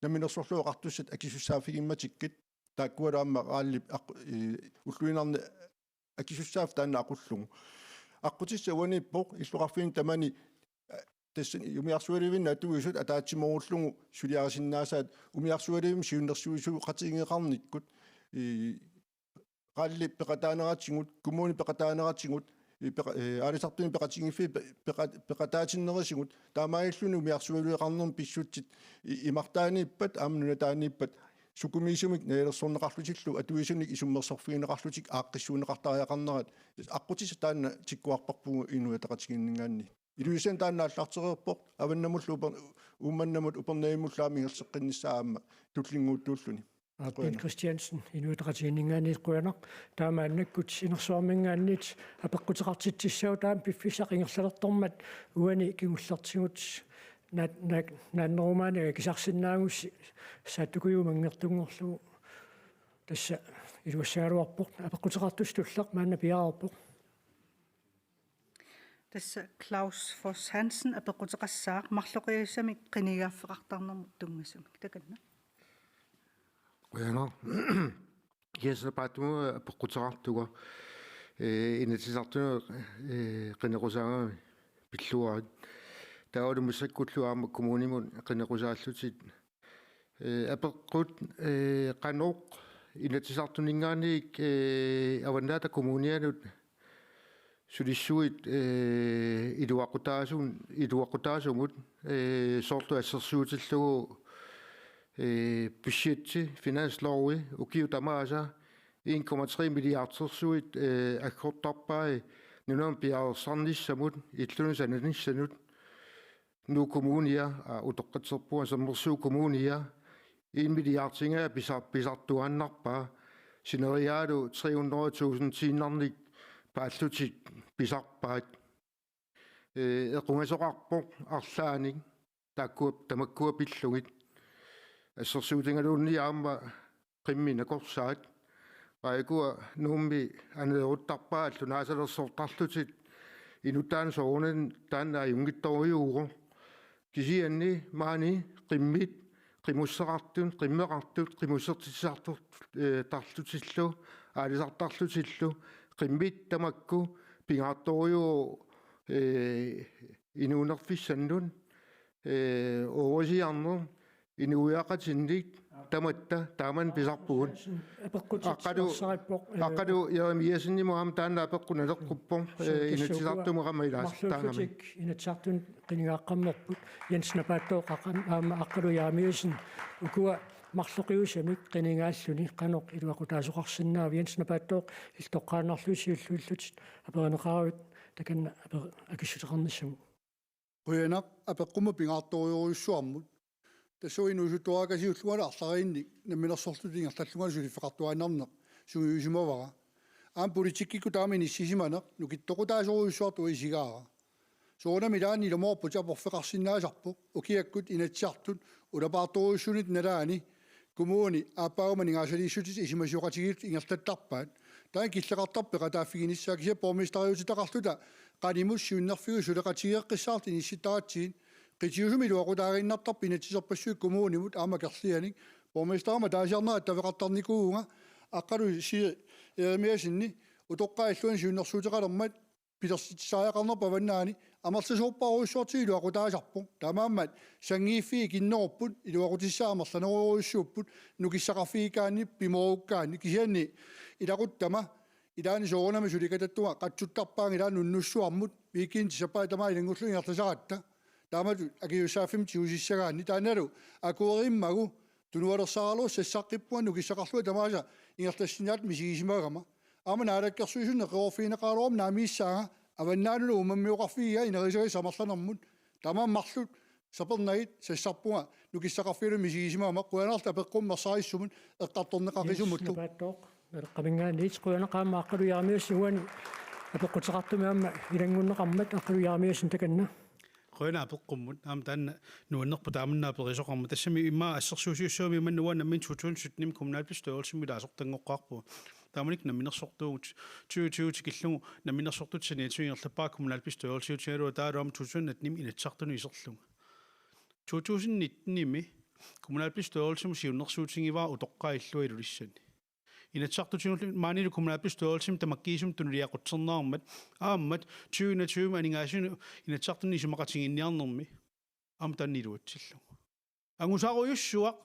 namminersorlutik oqartussat akisussaaffigimmatikkit, taakkualu aamma RAL-ip aq-, ee, ulluinnarni akisussaaffik taanna aqullugu. Aqqutissaq uaniippoq illoqarfiini tamani, ee, tassa umiarsualivinni atuisut ataatsimoorullugu suliarisinnaasaat umiarsualivimmik siunnersuisoqatigineqarnikkut, ee, RAL-i peqataaneratigut, kommuni peqataaneratigut, ee, peqa-, ee, aalisartuni peqatigiiffiit pe-, peqa-, peqataatinnerisigut, taamaalilluni umiarsualiveqarnermi pissutsit i-, imartaaniippat, aamma nunataaniippat, sukumiisumik nalilersorneqarlutillu, atuisunik isummersorfigineqarlutik aaqqissuunneqartariaqarnerat, aqqutissaq taanna tikkuarparput Inuit Ataqatigiinninngaanniit. Ilulissani taanna aallartereerpoq, avannamullu uper-, Uummannamut Upernavimullu aamma ingerlateqqinnissaa aamma tullinnguuttuulluni. Aa, Bent Christiansen, Inuit Ataqatigiinninngaanniit qujanaq. Taamaannakkut inersuarminngaanniit apeqquteqartitsissaaq taama piffissaq ingerlalertormat uani kingullertigut naat-, naak-, naannerumaananga kisarsinnaagussi saattukujuumanngertunngorlugu. Tassa iluassagaluarpoq, apeqquteqartussaq tulleq maanna piareerpoq. Tassa Claus Voss Hansen apeqquteqassaaq, marloqiusamik qinigaaffeqartarnermut tunngasumik. Takanna. Qujanaq. Jens Napaattuma apeqquteqartunga, ee, Inatsisartunut, ee, qineqqusaagami pilluarit. Taavalu massakkullu aamma kommunimut qineqqusaallutik. Ee, apeqqut, ee, qanoq Inatsisartuninngaanniit, ee, Avannaata Kommunianut sulissuit, ee, iluaqutaasun-, iluaqutaasumut, ee, soorlu assersuutillugu, ee, budgetti, finanslovi, ukiut tamaasa en komma tre milliardersuit, ee, aggortarpai nunamut piareersarnissamut, illunut sananissanut, Nuuk Kommunia, aa, utoqqatserpunga, Sermersuup Kommunia, en milliardinngaanniit pisar-, pisartuaannarpaa, sinerialu tre hundrede tusindiinnarnik paallutik pisarpaat. Ee, equngasoqarpoq arlaannik, taakkua, tamakkua pillugit. Assersuutigaluunniit aamma qimmit nakorsaat. Qaakua Nuummi aneeruttarpaat allunaasalersartarlutik, inuttaanut soorunami taanna ajunngitsorujuuvoq. Kisianni maani qimmit qimusseqartut, qimmeqartut, qimussertitsisartut, eh, -tarlutillu, aalisartarlutillu, qimmit tamakku, pingaartorujuuvoq, eh, inuunerfissannut, eh, uagusiarneq, inuiaqatinnit tamatta taamani pisarpugut. Apeqqutit Aqqalu-, nassarippoq, eh, Aqqalu Jeremiassenimut aamma taanna apeqqut naleqquppoq, eh, Inatsisartuni aamma ilaasortaagami. Marluullutik Inatsisartuni qinigaaqqammerput, Jens Napaattooq aqam-, aamma Aqqalu Jeremiassen, ukua marloqiusamik qinigaalluni qanoq iluaqutaasoqarsinnaava? Jens Napaattooq, illit toqqaannarlugu siulliullutit aperineqaravit, takanna aper-, akissuteqarnissamut. Qujanaq apeqqummut pingaartorujussuarmut. Tassa inuusuttuarakasiullungalu arlariinnik namminersorlutik ingerlallungalu suliffeqartuaannarneq sungiusimavara. Aamma politikkikkut taama inissisimaneq nukittoqutaasorujussuartut isigaara. Soorunami ilaanni ilumoorputit aporfeqarsinnaasarpoq, ukiakkut Inatsisartut ulapaartorujussuunermut nalaani kommuni aappaaguma aningaasaliissutitut isumasioqatigiittut ingerlattarpaat. Taanna killeqartarpoq peqataaffiginissaa, kisianni borgmesteriutitaqarluta qanimut siunnerfigut suleqatigeeqqissaartut inissittaratsigit, qitiusumik iluaqutaaginnartarpoq inatsiserpassuit kommunimut aamma akerlianik. Borgmesterimut ataasiarnera attaveqartarnikuuvunga, Aqqalu Jeremiassenip utoqqaat illuanni siunnersuuteqalermat pilersitsisariaqarnerput avannaani amerlasoorparujussuartigut iluaqutaasarpoq. Taamaammat sanngiiffii ikinnerupput, iluaqutissaat amerlanerujussuupput, nukissaqarfigigaanni pimoorukkaanni, kisianni ilaquttama ilaanni soorunami sulikatattunga qatsuttarpaannga ilaanni unnussuarmut, weekendit sapaatip tamaat ilanngullugit ingerlasaratta. Taamatut akisussaaffimmik tigusissagaanni taannalu akuerimmagu tunualersaaraluarlugu sassaqqippunga nukissaqarlunga tamaasa ingerlassinnaaneq misigisimagama. Aamma Naalakkersuisuni neqeroorfigineqaraluarmat naamiissaanga, avannaanullu uummammioqarfigiga ineriartortitut amerlanermut. Taamaammat marluk sapernagit sassarpunga nukissaqarfigalugit misigisimagama. Qujanarlu apeqqummut ersarissumut eqqartorneqaqisumullu. Jens Napaattooq, Naleqqaminngaanniit. Qujanaq aamma Aqqalu Jeremiassen, uani apeqquteqartumi aamma ilanngunneqarmat. Aqqalu Jeremiassen, takanna. Qujanaq apeqqummut. Aamma taanna nuannerpoq taamanna aperisoqarmat. Tassami immaqa assersuusiussammat, imanna uanga nammineq to tusind syttenimi kommunalbestyrelsimi ilaasortanngoqqaarpunga. Taamanikkut namminersortuuvugut, tyve tyve tikillugu namminersortutut saniatigut ingerlappara kommunalbestyrelsiutigalugu, taavalu aamma to tusind attenimi Inatsisartunut iserlunga. To tusind nittenimi kommunalbestyrelsimut siunnersuutigivara utoqqaat illua Ilulissani. Inatsisartutigullu maanilu kommunalbestyrelsimi tamakkiisumik tunuliaqutserneqarmat, aamma tyve enogtyve aningaasanut Inatsisartuni isumaqatigiinniarnermi aamma taanna iluatsillugu. Angusarujussuaq,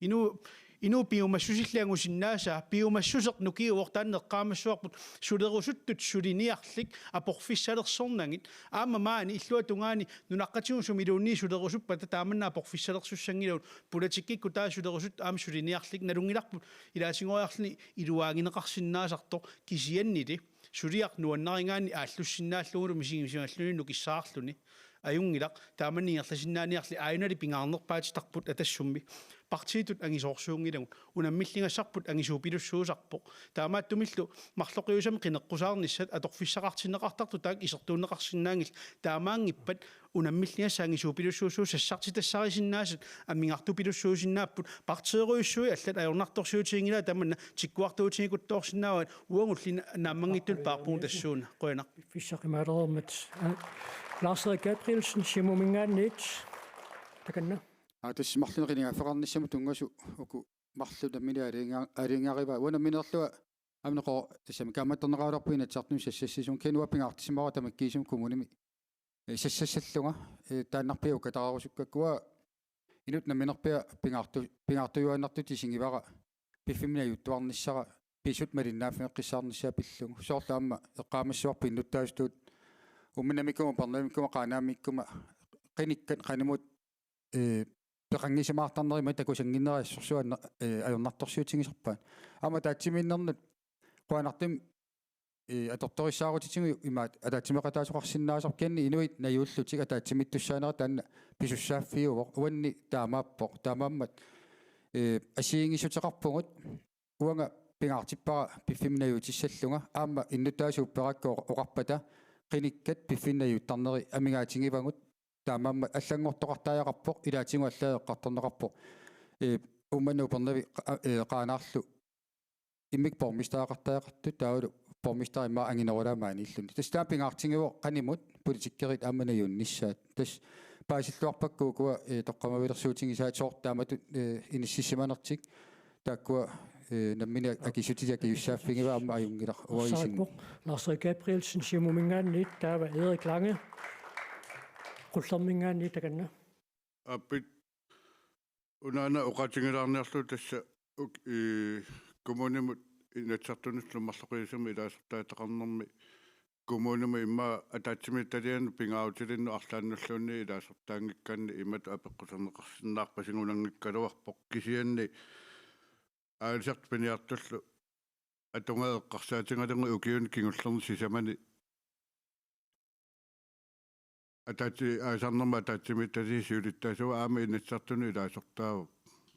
inuu, inuu piumassusillit angusinnaasaat, piumassuseq nukiuvoq, taanna eqqaamassavarput sulerusuttut suliniarlik aporfissalersornagit. Aamma maani illuatungaani nunaqqatigut sumiluunniit sulerusuppata taamanna aporfissalersussanngilagut, politikkikkut taava sulerusuttut aamma suliniarlik. Nalunngilarput ilaatigoriarluni iluaagineqarsinnaasartoq, kisiannili suliaq nuannarigaanni aallussinnaallugulu misigisimalluni nukissaqarluni. Ajunngilaq, taamani ingerlasinnaaniarli, aajunali pingaarnerpaatitarput Atassummi. Partiitut angisoorsuunngilagut, unammilligassarput angisuupilussuusarpoq. Taamaattumillu marloqiusamik qineqqusaarnissat atorfissaqartinneqartartut taakku isertuunneqarsinnaanngillat. Taamaanngippat unammilligassat angisuupilussuussuusut sassartitassarisinnaasat amigartupilussuusinnaapput. Partiirujussui allat ajornartorsiutiginngilaat, tamanna tikkuartuutigeqqikkumaarsinnaavaat. Uagulli naammanngitsunik paarpugut tassuuna. Qujanaq. Piffissaq imaalereermat. Aa, Lars-Erik Gabrielsen, Siumuminngaanniit. Takanna. Aa, tassa marlunnik qinigaaffeqarnissamut tunngasut uku marluk nammineq aalajangia-, aalajangigaat. Uanga nammineerlunga aamma neqo-, tassami kaammattorneqaraluarpunga Inatsisartuni sassassisugut, kisianni uanga pingaartissimaarpara tamakkiisumik kommunimi, eh, sassassallunga, eh, taannarpiaq ukkatarerusukkakku. Uanga inuit namminerpiaq pingaartu-, pingaartujuaannartutut isigivara piffimmi najuttuarnissara, pisut malinnaaffigeqqissaarnissaa pillugu. Soorlu aamma eqqaamassavarput innuttaasutut Uummannamikkuma, Upernavimmikkuma, Qaanaamikkuma qinikkat qanimut, eh, peqanngisimaartarnerat ima takusannginnera assorsuaq, eh, ajornartorsiutigisarpaat. Aamma ataatsimiinnernut qujanartumik, eh, atortorissaarutitigut imaat ataatsimeeqataasoqarsinnaasarpoq, kisianni inuit najuullutik ataatsimiittussaanerat taanna pisussaaffiuvoq, uanni taamaappoq. Taamaammat, eh, assigiinngissuteqarpugut. Uanga pingaartippara piffimmi najutissallunga, aamma innuttaasut upperakka oqarpata qinikkat piffissami najuttarneri amigaatigivavut. Taamaammat allanngortoqartariaqarpoq, ilaatigut allaat eqqartorneqarpoq. Ee, Uummannap Upernavi qa-, ee, Qaanaarlu immikkut borgmestereqartariaqartut, taavalu borgmesteri immaqa anginerulaamik maaniilluni. Tassa taanna pingaartigivoq qanimut politikerit aamma najunnissaat. Tassa paasilluarpakka ukua, eh, toqqammavilersuutigisaat soorlu taamatut, eh, inissisimanertik taakkua, eh, nammineq akissutit akisussaaffigivaa aamma ajunngilaq uaisinnut. Arsaq Gabrielsen Siumuminngaanniit, taava Erik Lange Qullerminngaanniit takanna. Aappi unaana oqaatigilaarniarlugu tassa uk-, ii, kommunimut Inatsisartunullu marloqiusamik ilaasortaataqarnermi kommunimi immaqa ataatsimiititalianut pingaarutilinnut arlaannulluunniit ilaasortaanngikkanni imatut apeqquserneqarsinnaarpasingunanngikkaluarpoq kisianni aalisartut piniartullu atugaat eqqarsaatigalugit ukiuni kingullerni sisamani ataatsi-, aalisarnermut ataatsimiititaliap siulittaasuat aamma Inatsisartunut ilaasortaavoq.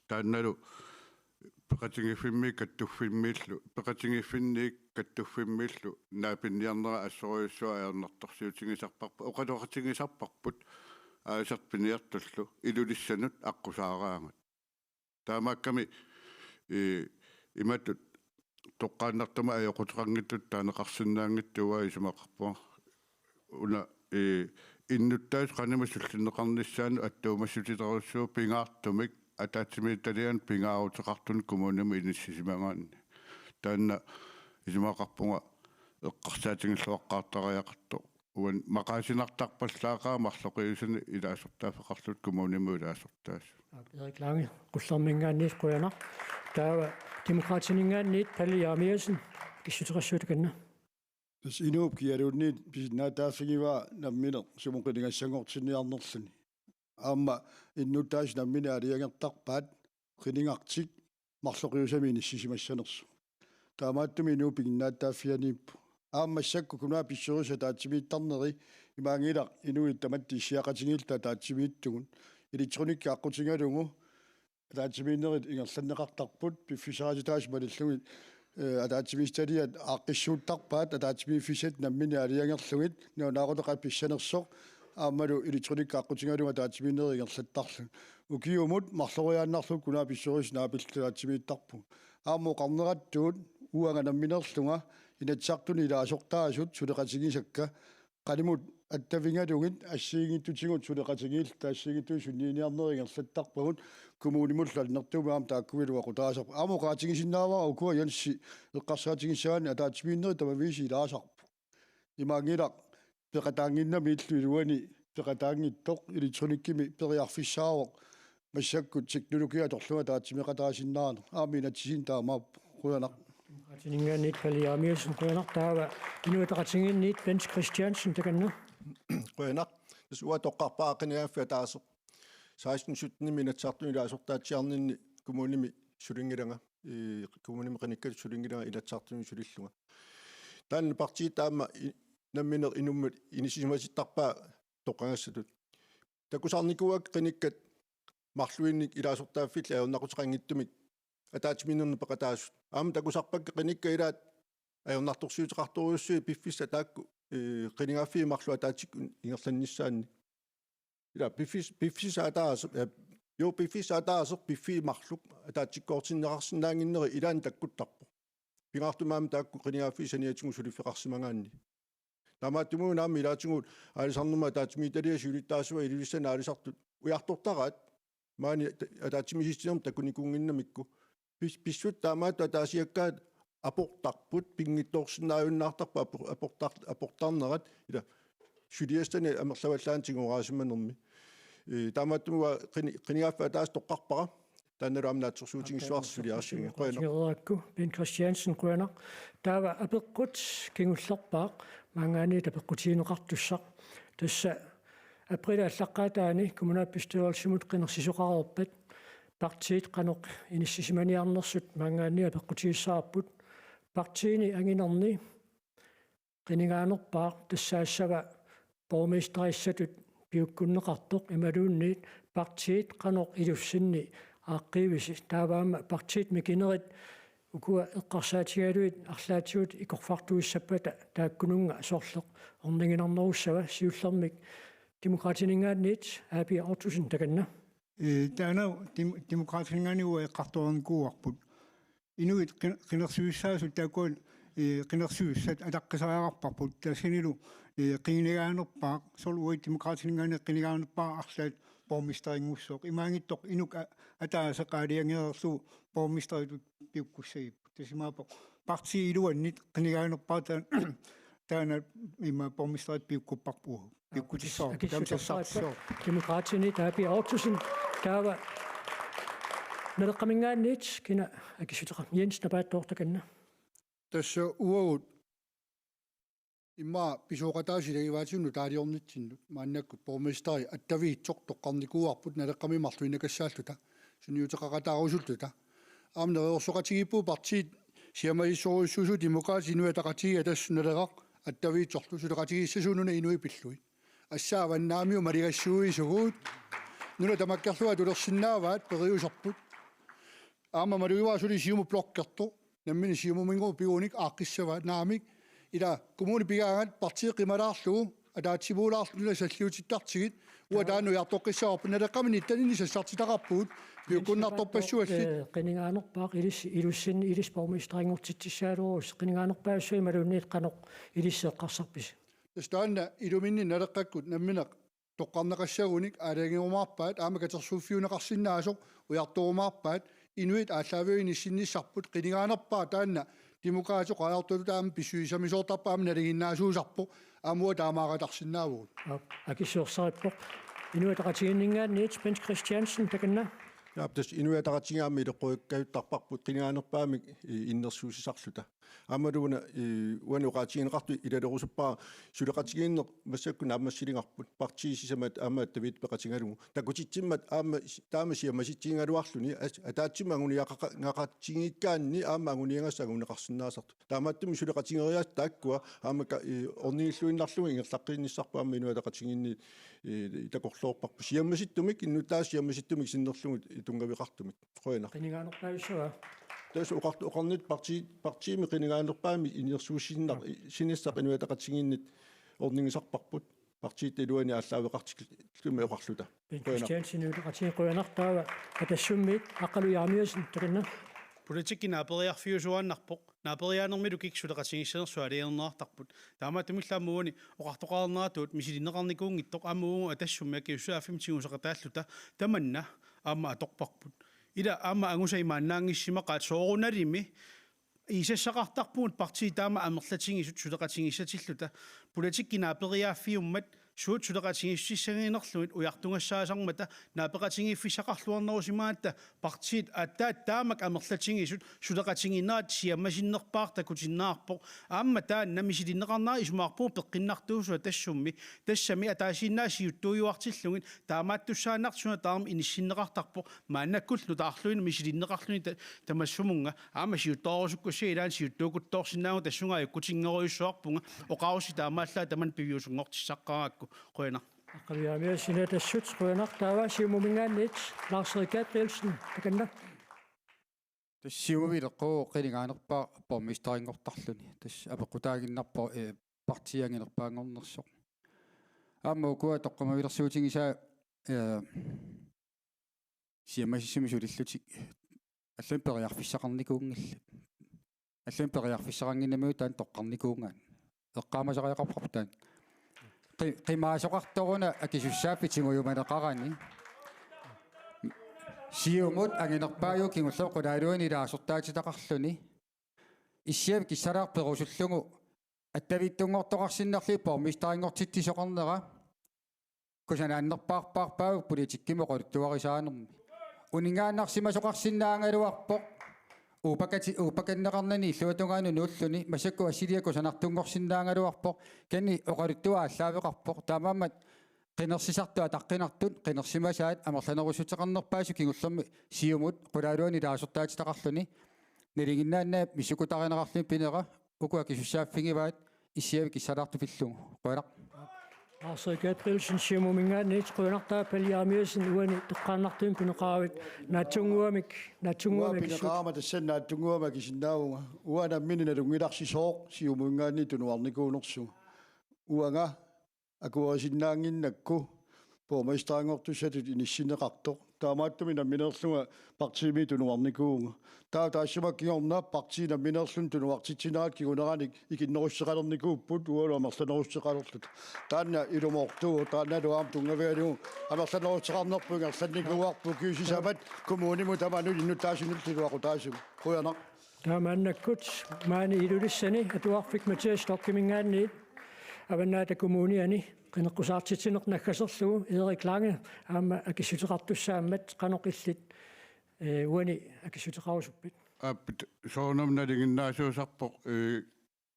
Taannalu peqatigiiffimmiit kattuffimmiillu, peqatigiiffinniit kattuffimmiillu naapinniarnerat assorujussuaq ajornartorsiutigisarparput, oqaloqatigisarparput aalisartut piniartullu Ilulissanut aqqusaaraangat. Taamaakkami, ii, imatut toqqaannartumik ajoquteqanngitsutut taaneqarsinnaanngitsoq uanga isumaqarpunga. Una, ii, innuttaasut qanimut sullinneqarnissaannut attuumassutilerujussuuvoq pingaartumik ataatsimiititalianut pingaaruteqartunut kommunimut inissisimagaanni. Taanna isumaqarpunga eqqarsaatigilluaqqaartariaqartoq. Uani maqaasinartarpallaaqaaq marloqiusanik ilaasortaaffeqarlutik kommunimut ilaasortaasut. Erik Lange Qullerminngaanniit qujanaq. Taava Demokraatininngaanniit Palle Jeremiassen akissuteqassuugut takanna. Tassa inuup kialuunniit pisinnaatitaaffigivaa nammineq sumut qinigassanngortinniarnerluni. Aamma innuttaasut nammineq aalajangertarpaat qinigartik marloqiusamik inissisimassanersoq. Taamaattumik inuup piginnaatitaaffianiippoq. Aamma massakkut kommunalbestyrelsip ataatsimiittarneri imaanngilaq inuit tamatta issiaqatigiilluta ataatsimiittugut. Elektronikkit aqqutigalugu ataatsimiinnerit ingerlanneqartarput, piffissaqartitaasut malillugit, eh, ataatsimiititaliat aaqqissuuttarpaat, ataatsimiiffissat nammineq aalajangerlugit, nalunaaquttap qanoq pissanersoq, aammalu elektronikkit aqqutigalugu ataatsimiinnerit ingerlattarlugit. Ukiumut marloriaannarlugu kommunalbestyrelsip naapilluta ataatsimiittarpugut. Aamma oqarnerattuut uanga nammineerlunga Inatsisartuni ilaasortaasut suleqatigisakka qanimut attavigalugit assigiinngitsutigut suleqatigiilluta assigiinngitsutigut sunniiniarnerit ingerlattarpagut kommunimullu annertuumik aamma taakkununnga aqutaasarput. Aamma oqaatigisinnaavara ukua Jensi eqqarsaatigissagaanni ataatsimiinnerit tamaviisa ilaasarput. Imaanngilaq peqataannginnami illup iluani peqataanngitsoq elektronikkimi periarfissaavoq massakkut teknologi atorlugu ataatsimeeqataasinnaaneq. Aamma inatsisinik taamaappoq. Qujanaq. Atininngaanniit Palle Jeremiassen qujanaq, taava Inuit Ataqatigiinniit Bent Christiansen takanna. Qujanaq. Tassa uanga toqqarpara qinigaaffik ataaseq. Seksten syttenimi Inatsisartuni ilaasortaatsiarninni kommunimi sulinngilanga. Ii, kommunimi qinikkatut sulinngilanga Inatsisartuni sulillunga. Taanna partiit aamma i-, nammineq inummut inissisimasittarpaat toqqagassatut. Takusarnikuuakka qinikkat marluinnik ilaasortaaffillit ajornaquteqanngitsumik ataatsimiinnerni peqataasut. Aamma takusarpakka qinikkat ilaat ajornartorsiuteqartorujussuit piffissaq taakku, ee, qinigaaffii marluk ataatsikkut ingerlannissaannik. Ila piffis-, piffissaq ataaseq, ee, jo, piffissaq ataaseq piffissaq marluk ataatsikkoortinneqarsinnaannginneri ilaanni takkuttarpoq. Pingaartumik aamma taakku qinigaaffii saniatigut suliffeqarsimagaanni. Taamaattumik aamma ilaatigut aalisarnermut ataatsimiititaliap siulittaasua Ilulissani aalisartut ujartortaraat maani ta-, ataatsimiititsinermut takunikuunnginnamikku. Pis-, pissutsit taamaattut ataasiakkaat aportarput, pinngitsoorsinnaajunnaartarput apor-, aportar-, aportarnerat, ila suliassani amerlavallaanut tigoraasimanermi. Ee, taamaattumik uanga qini-, qinigaaffik ataaseq toqqarpara. Taannalu aamma naatsorsuutigissuarsi suliarissagikku. Qujanaq. Qujanaq. Bent Christiansen, qujanaq. Taava apeqqut kingullerpaaq maanngaanniit apeqqutigineqartussaq. Tassa aprilip aallaqqaataani kommunalbestyrelsimut qinersisoqareerpat partiit qanoq inissisimaniarnersut maanngaanniit apeqqutigissavarput. Partiini anginerni qinigaanerpaaq tassaassava borgmesterissatut piukkunneqartoq imaluunniit partiit qanoq ilussinni aaqqiivisi, taava aamma partiit mikinerit ukua eqqarsaatigalugit arlaatigut ikorfartuissappata taakkununnga sorleq orniginarnerussava? Siullermik Demokraatininngaanniit A P Ottosen takanna. Ee, taanna dem-, Demokraatininngaanniit uanga eqqartoreernikuuarput. Inuit qin-, qinersisussaasut taakku ee, qinersuussat ataqqisariaqarparput, tassanilu, ee, qinikaanerpaaq, soorlu uagut Demokraatininngaanniit qinikaanerpaaq arlaat borgmesterinngussaaq. Imaanngitsoq inuk a-, ataaseq aalajangereerlugu borgmesteritut piukkussagipput. Tassa imaappoq partiip iluanni qinikaanerpaaq taa-, taanna ima borgmesteritut piukkupparput. Piukkutissavarput. Akissutissavarput. Taama sassartissavarput. Demokraatini Taapi Ottosen, taava Naleqqaminngaanniit kina akissuteqarpa? Jens Napaattoortakanna. Tassa uagut immaqa pisooqataasut ilagivaatigut nutaaliornitsinnut, maannakkut borgmesteri attaviitsoq toqqarnikuuarput Naleqqami marluinnakassaalluta, sunniuteqaqataarusulluta. Aamma neriorsoqatigiippugut partiit siammasissorujussuusut, Demokraatit, Inuit Ataqatigiit, Atassut, Naleraq attaviitsorlu, suleqatigiissasugut una inuit pillugit. Assaat Avannaamiut maligassuisugut. Nuna tamakkerlugu atulersinnaavaat, periuserput. Aamma malugivara suli Siumut blokkertoq. Nammineq Siumuminngaanniit pigunik aaqqissavaat, naamik. Ila kommuni pigaangat partiit qimalaarlugu ataatsimuulaarlugu nuna salliutittartigit. Uanga taanna ujartoqqissavarput, Naleqqami nitteninni sassartitaqarpugut. Piukkunnartorpassuallit. Ee, qinikaanerpaaq ilissi, ilissinni ilissi borgmesterinngortitsissagaluarussi, qinikaanerpaassuit imaluunniit qanoq ilissi eqqarsarpisi? Tassa taanna iluminni Naleqqakkut nammineq toqqarneqassagunik aalajangerumaarpaat, aamma katersuuffiuneqarsinnaasoq ujartorumaarpaat, inuit aallaavigalugit inissinnissarput, qinikaanerpaaq taanna Demokraatit oqariartuutut aamma pissusissamisoortarpoq, aamma nalinginnaasuusarpoq, aamma uagut taamaaqatarsinnaavugut. Aap, akissutersarippoq. Inuit Ataqatigiinninngaanniit Bent Christiansen, takanna. Jaap, tassa Inuit Ataqatigiit aamma ileqqukkajuttarparput qinikaanerpaamik, ee, innersuussisarluta. Aammalu una, ee, uani oqaatigineqartut ilalerusuppara suleqatigiinneq massakkut naammassiligarput. Partiit sisamat aamma attaviit peqatigalugu. Takutitsimmat aamma s-, taama siammasitsiniaraluarluni as-, ataatsimut anguniaqaqa-, -ngaqatigiikkaanni aamma anguniagassat anguneqarsinnaasartut. Taamaattumik suleqatigeriaaseq taakkua aamma ka-, ee, ornigilluinnarlugu ingerlaqqiinnissarput aamma Inuit Ataqatigiinni, ee, takorloorparput. Siammasittumik, innuttaasut siammasittumik sinnerlugit tunngaveqartumik. Qujanaq. Qinikaanerpaassuaq. Tassa oqart-, oqarnittut parti-, partiimi qinikaanerpaamik innersuussineq-, -sinissaq Inuit Ataqatigiinniit ornigisarparput. Partiitta iluani aallaaveqartikkumik oqarluta. Bent Christiansen, Inuit Ataqatigiit, qujanaq. Taava Atassummiit Aqqalu Jeremiassen, takanna. Politikki naaperiarfiusuaannarpoq. Naaperiaanermilu kikkut suleqatigiissanersut aalajangerneqartarput. Taamaattumillu aamma uani oqartoqarneratut misilinneqarnikuunngitsoq, aamma uagut Atassummi akisussaaffimmi tigusaqataalluta tamanna aamma atorparput. Ila aamma angusat imaannaanngissimaqaat, soorunalimi isassaqartarpugut partiit taama amerlatigisut suleqatigiissatilluta. Politikki naaperiaaffiummat suut suleqatigiissutissaginerlugit ujartugassaasarmata naapeqatigiiffissaqarluarnerusimagamikku partiit aatsaat taamak amerlatigisut suleqatigiinnerat siammasinnerpaaq takutinneqarpoq. Aamma taanna misilinneqarnera isumaqarpunga peqqinnartuusoq Atassummi. Tassami ataasiinnaat siuttuujuartillugit taamaattussaannartut suna tamarmi inissinneqartarpoq. Maannakkullu nutaarluinnaq misilinneqarluni ta-, tamassumunnga. Aamma siuttoorusukkussigit ilaanni siuttuukuttoorsinnaavugut, tassunga ajukkutinngerujussuarpunga. Oqarussi taamaallaat tamanna piviusunngortissaqqaarakku. Qujanaq. Aqqalu Jeremiassen, Inatsisartut, qujanaq. Taava Siumuminngaanniit Lars-Erik Gabrielsen, takanna. Tassa Siumumi ileqqoraara qinikaanerpaaq borgmesterinngortarluni. Tassa apeqqutaaginnarpoq, ee, partiit anginerpaanngornersoq. Aamma ukua toqqammavilersuutigisaat, ee, siammasissumik sulillutik allamik periarfissaqarnikuunngillat. Allamik periarfissaqannginnamiuk taanna toqqarnikuugaat. Eqqaamasariaqarparput taanna. Qi-, qimaasoqartoruna akisussaaffik tigujumaneqarani. Siumut anginerpaajuvoq kingullermik qulaaluani ilaasortaatitaqarluni. Issiavik Kissalaartoq perusullugu attaviitsunngortoqarsinnaalluni borgmesterinngortitsisoqarnera. Kusanaannerpaarpaarpaavoq politikkimi oqaluttuarisaanermi. Uninngaannarsimasoqarsinnaagaluarpoq. Uupakati-, uupakanneqarnani illuatungaanut nuulluni massakkut assiliaq kusanartunngorsinnaagaluarpoq. Kisianni oqaluttuaq aallaaveqarpoq. Taamaammat qinersisartut ataqqinartut qinersimasaat amerlanerussuteqarnerpaasut kingullermik Siumut qulaaluani ilaasortaatitaqarluni. Nalinginnaannaap missukkutarineqarluni pinera uku akisussaaffigivaat Issiavik Kissalaartoq pillugu. Qujanaq. Lars-Erik Gabrielsen, Siumuminngaanniit, qujanaq. Taava Pelle Jeremiassen, uani toqqaannartumik pineqaravit naatsunnguamik, naatsunnguamik. Uanga akissutit. Pineqarama tassani naatsunnguamik akisinnaavunga. Uanga nammineq nalunngilarsi sooq Siumuminngaanniit tunuarnikuunersugut. Uanga akuerisinnaannginnakku borgmesterinngortussatut inissinneqartoq. Taamaattumik nammineerlunga partiimi tunuarnikuuvunga. Taava taassuma kingorna partii nammineerluni tunuartitsinerat kinguneranik ikinnerussuteqalernikuupput uagut amerlanerussuteqalerluta. Taanna ilumoortuuvoq, taannalu aamma tunngavigalugu amerlanerussuteqarnerput ingerlannikuuarput ukiut sisamat kommunimut tamanut innuttaasunullu iluaqutaasugut. Qujanaq. Taamaannakkut maani Ilulissani atuarfik Mathias Stockiminngaanniit Avannaata Kommuniani qineqqusaartitsineq naggaserlugu Erik Lange aamma akissuteqartussaammat, qanoq illit, ee, uani akissuteqarusuppit? Aap, soorunami nalinginnaasuusarpoq, ee,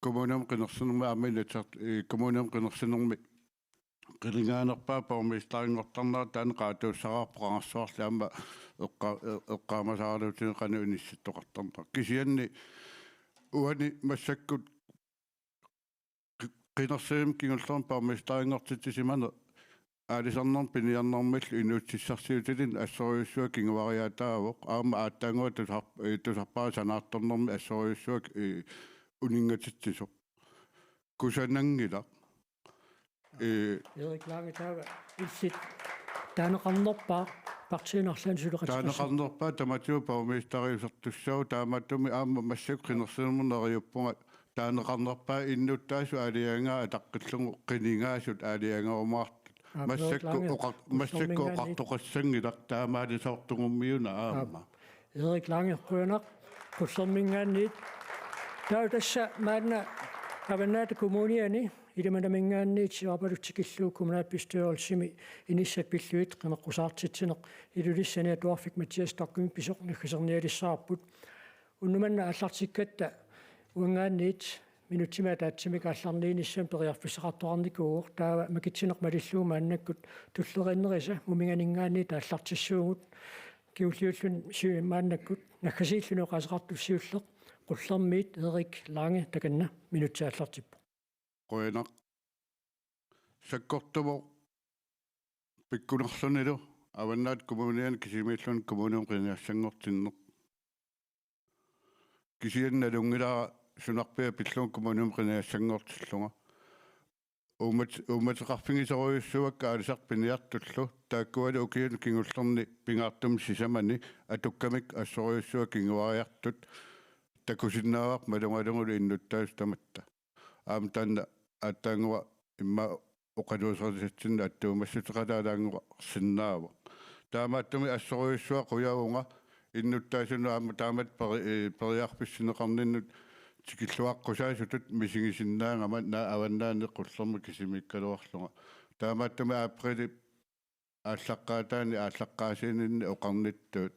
kommunimut qinersinermi aamma Inatsisart-, ee, kommunimut qinersinermi qinigaanerpaaq borgmesterinngortarnera taanna qaatuussaraarpoq qangarsuarli aamma eqqa-, e-, eqqaamasaraluarluni qanoq inissittoqartarnera. Kisianni uani massakkut qi-, qinersinermi kingullermi borgmesterinngortitsisimaneq aalisarnermut piniarnermillu inuussutissarsiutilinnut assorujussuaq kinguariaataavoq, aamma aatsaannguaq tusar-, ee, tusarpara sanaartornermi assorujussuaq, ee, uninngatitsisoq. Kusananngilaq. Ee, Erik Lange, taava illit taaneqarnerpaaq partiinit arlaannik suleqatigisoq? Taaneqarnerpaaq tamatigut borgmesteriusertussaavugut, taamaattumik aamma massakkut qinersinermut neriuppunga taaneqarnerpaaq innuttaasut aalajangereerput ataqqillugu qinigaasut aalajangerumaartut. Aap, Erik Lange, massakkut oqar-, massakkut Qullerminngaanniit oqartoqassanngilaq taamaalisoortugummiuna aamma. Aap. Erik Lange, qujanaq, Qullerminngaanniit. Taava tassa maanna Avannaata Kommuniani Ilimanaminngaanniit siorapaluk tikillugu kommunalbestyrelsimi inissat pillugit qineqqusaartitsineq Ilulissani atuarfik Mathias Stockimik pisoq naggasernialissavarput. Unnuk manna aallartikkatta uanngaanniit minutsimik ataatsimik aallarniinissamut periarfissaqartoqarnikuuvoq, taava makitsineq malillugu maannakkut tulleriinnerisa Muminganinngaanniit aallartissuugut. Kingulliulluni si-, maannakkut naggasiilluni oqaaseqartoq siulleq Qullermiit Erik Lange, takanna, minutsit aallartippoq. Qujanaq. Sakkortuvoq pikkunarlunilu Avannaata Kommuniani kisimiilluni kommunimut qinigassanngortinneq. Kisianni nalunngilara sunarpiaq pillugu kommunimut qinigassanngortillunga. Uummat-, uummateqarfigisorujussuuakka aalisartut piniartullu, taakkualu ukiuni kingullerni pingaartumik sisamani atukkamik assorujussuaq kinguariartut takusinnaavarput malugalugulu innuttaasut tamatta. Aamma taanna aatsaannguaq immaqa oqaluuserisatsinnut attuumassuteqalaalaannguarsinnaavoq. Taamaattumik assorujussuaq qujavunga innuttaasunut aamma taamatut peri-, ee, periarfissinneqarninnut tikilluaqqusaasutut misigisinnaagama, naak Avannaani Qullermi kisimiikkaluarlunga. Taamaattumik apriilip aallaqqaataani aallaqqaasiininni oqarnittut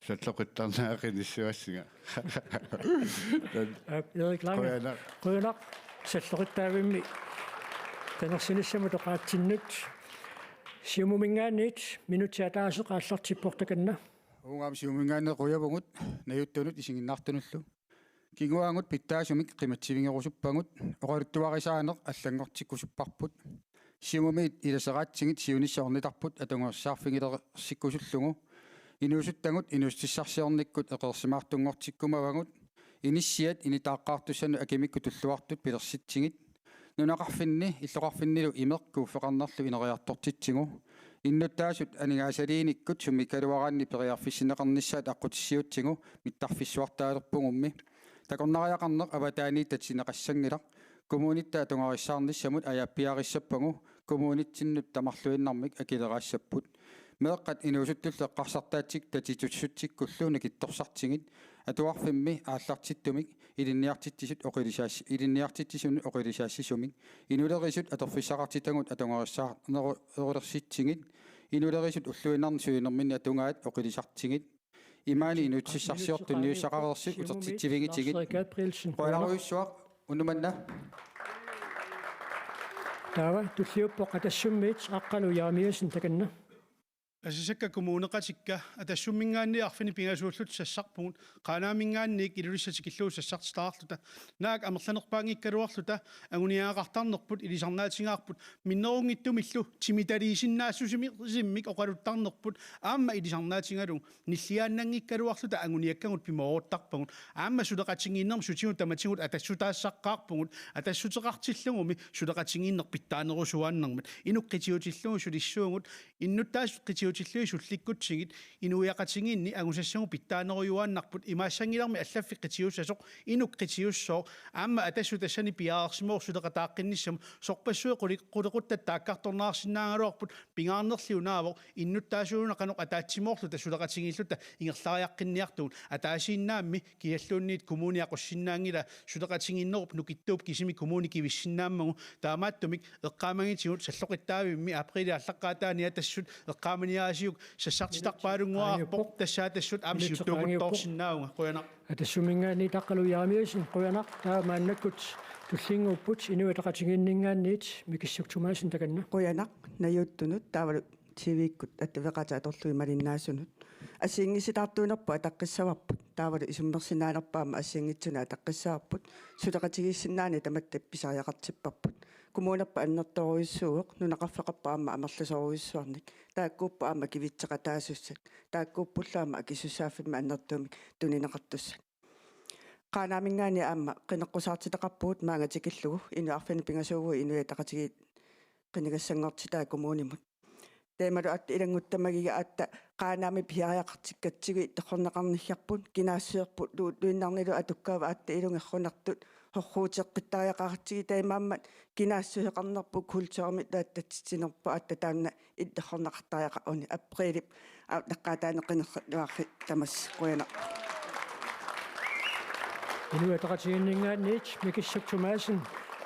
salloqittarnerat qinissuassinga. Aap, Erik Lange. Qujanaq. Qujanaq salloqittaavimmi qinersinissamut oqaatsinnut. Siumuminngaanniit minutsit ataaseq aallartippoq, takanna. Uunga aamma Siumuminngaanniit qujavugut najuttunut isiginnaartunullu. Kinguaagut pitsaasumik qimatsivigerusuppagut, oqaluttuarisaaneq allanngortikkusupparput. Siumumiit ilaseraatsigit siunissaq ornitarput atugarissaarfigilersikkusullugu. Inuusuttagut inuussutissarsiornikkut eqeersimaartunngortikkumavagut. Inissiat initaaqqaartussanut akimikkut tulluartut pilersitsigit. Nunaqarfinni illoqarfinnilu imeq kuuffeqarnerlu ineriartortitsigu. Innuttaasut aningaasaliinikkut sumiikkaluaraanni periarfissinneqarnissaat aqqutissiuutsigu mittarfissuartaalerpugummi. Takornariaqarneq avataaniittut tatineqassanngilaq. Kommunitta atugarissaarnissamut ajaappiarissappagu kommunitsinnut tamarluinnarmik akileraassapput. Meeqqat inuusuttullu eqqarsartaatsikut tatitussutsikkullu nakittorsartigit. Atuarfimmi aallartittumik ilinniartitsisut oqilisaas-, ilinniartitsisunut oqilisaassisumik. Inulerisut atorfissaqartitagut atugarissaarnerulersitsigit. Inulerisut ulluinnarni sulinerminni atugaat oqilisartigit. Imaani inuussutissarsiortut tunniussaqareersut utertitsivigitigit. Qujanarujussuaq, unnuk manna. Taava tulliuppoq Qaqortumiit Aqqalu Jeremiassen, takanna. Asasakka kommuneqatikka Atassumminngaanniit arfineq-pingasuulluta sassarpugut, Qaanaaminngaanniit Ilulissat tikillugu sassartitaqarluta, naak amerlanerpaanngikkaluarluta anguniagaqartarnerput ilisarnaatigaarput, minnerunngitsumillu timitaliisinnaassusimmik oqaluttarnerput aamma ilisarnaatigalugu, nilliaannanngikkaluarluta anguniakkagut pimooruttarpagut, aamma suleqatigiinnermi sutigut tamatigut atassutaassaqaarpugut, atassuteqartillugumi suleqatigiinneq pitsaanerusuaannarmat, inuk qitiutillugu sulissuugut, innuttaasut qitiutillugit sullikkutsigit, inuiaqatigiinni angusassagut pitsaanerujuaannarput, imaassanngilarmi allaffik qitiussasoq inuk qitiussooq, aamma Atassut tassani piareersimavoq suleqataaqqinnissamut, sorpassuit quli-, qulequttat taakkartorneqarsinnaagaluarput, pingaarnerli unaavoq, innuttaasuuna qanoq ataatsimoorluta suleqatigiilluta ingerlariaqqinniartugut, ataasiinnaammi kialluunniit kommuni aqussinnaanngilaa, suleqatigiinnerup nukittuup kisimi kommuni kivissinnaammagu, taamaattumik eqqaamagitigut salloqittaavimmi aprilip aallaqqaataani Atassut eqqaamaniarisiuk sassartittarpaalunnguarpoq, tassa Atassut aamma siuttuunnguuttoorsinnaavunga. Qujanaq. Atassumminngaanniit Aqqalu Jeremiassen, qujanaq. Taava maannakkut tullinnguupput Inuit Ataqatigiinninngaanniit Mikissuk Thomassen, takanna. Qujanaq najuuttunut taavalu T V-kkut attaveqaatit atorlugit malinnaasunut. Assigiinngisitaartuunerput ataqqissavarput, taavalu isummersinnaanerput aamma assigiinngitsunik ataqqissavarput, suleqatigiissinnaaneq tamatta pisariaqartipparput. Kommunerput annertoorujussuuvoq, nunaqarfeqarput aamma amerlasoorujussuarnik. Taakkuupput aamma kivitseqataasussat. Taakkuuppullu aamma akisussaaffimmik annertuumik tunineqartussat. Qaanaaminngaanniit aamma qineqqusaartitaqarpugut maanga tikillugu, inuit arfineq-pingasuuvugut Inuit Ataqatigiit qinigassanngortitai kommunimut. Taamalu aatsaat ilannguttamagiga aatsaat Qaanaami pisariaqartikkatsigu ittoqqorneqarniarput, kinaassuserput lu-, luinnarnilu atukkaavoq aatsaat ilungersunartut horruuteqqittariaqaratsigit, taamaammat kinaassuseqarnerput kulturimillu attatsitsinerput aatsaat taanna ittoqqorneqartariaqaruni aprilip aallaqqaataani qinersilluarsi tamassi. Qujanaq. Inuit Ataqatigiinninngaanniit Mikissuk Thomassen,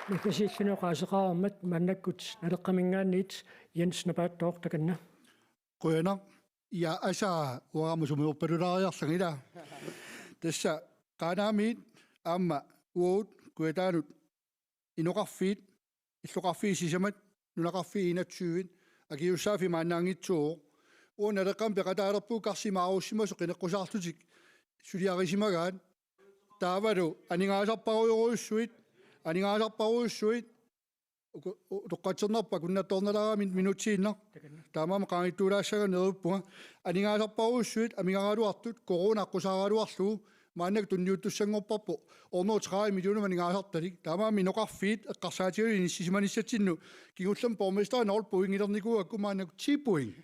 naggasiilluni oqaaseqareermat, maannakkut Naleqqaminngaanniit Jens Napaattooq, takanna. Qujanaq. Ja, asa uanga aamma sumiorpalulaariarlanga, ilaa. Tassa Qaanaamiit aamma uagut Kujataanut inoqarfiit, illoqarfiit sisamat, nunaqarfiit enogtyve, akisussaaffik maannaanngitsuuvoq. Uagut Naleqqami peqataalerpugut karsimaarussimasut qineqqusaarlutik suliarisimagaat. Taavalu aningaasarparujorujussuit, aningaasarparujussuit, uku-, u-, utoqqatsernarpoq akunnattoornalaarami minutsiinnaq. Takanna. Taamaammat qaangiittuulaassagaanni neriuppunga. Aningaasarparujussuit amigaraluartut, corona aqqusaaraluarlugu, maannakkut tunniuttussanngorparput hundrede og tredive millioner aningaasartalik. Taamaammat inoqarfiit eqqarsaatigalugit inissisimanissatsinnut kingullermik borgmesteri nul pointilernikuugakku maannakkut ti point.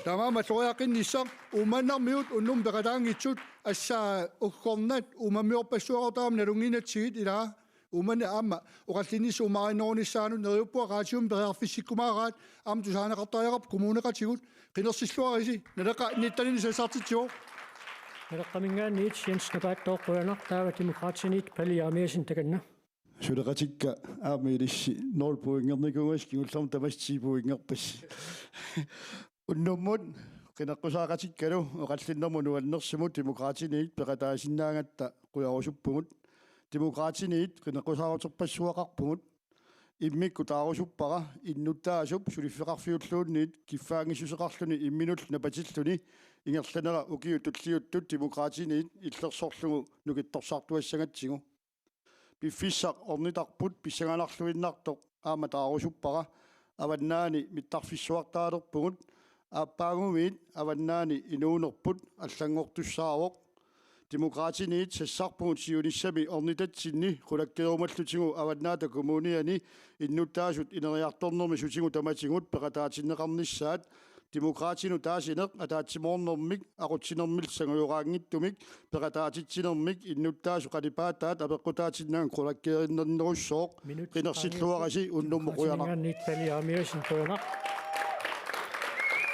Taamaammat alloriaqqinnissaq, Uummannarmiut unnummut peqataanngitsut, assa uggornat uummammiorpassuaqartarami nalunnginnatsigit, ilaa. Uummannaq aamma oqallinnissaq uummaarinnerunissaanut, neriuppunga raatiumi periarfissikkumaaraat, aamma tusaaneqartariaqarpoq kommuneqatigut. Qinersilluarisi, Naleqqap nitten-inik sassartitsivoq. Naleqqaminngaanniit Jens Napaattooq, qujanaq. Taava Demokraatiniit Palle Jeremiassen, takanna. Suleqatikka aamma ilissi nul pointernikuugassi, kingullermik tamassi ti pointerpassi. Unnummut qineqqusaaqatikkalu oqallinnermut nuannersumut Demokraatiniit peqataasinnaagatta qujarusuppugut. Demokraatiniit qineqqusaaruterpassuaqarpugut. Immikkut taarusuppara innuttaasup suliffeqarfiulluunniit kiffaanngissuseqarluni imminullu napatilluni ingerlanera ukiut tulliuttut Demokraatiniit illersorlugu nukittorsartuassagatsigu. Piffissaq ornitarput pissanganarluinnartoq aamma taarusuppara. Avannaani mittarfissuartaalerpugut, aappaagumiit avannaani inuunerput allanngortussaavoq. Demokraatiniit sassarpugut siunissami ornitatsinni qulakkeerumallutigu Avannaata Kommuniani innuttaasut ineriartornermi sutigut tamatigut peqataatinneqarnissaat. Demokraatinut taasineq ataatsimoornermik aqutsinermillu sangujoraanngitsumik peqataatitsinermik innuttaasut qalipaataat apeqqutaatinnagu qulakkeerinnernerussooq. Minut. Qinersilluarisi, unnummut qujanaq. Demokraatininngaanniit Palle Jeremiassen, qujanaq.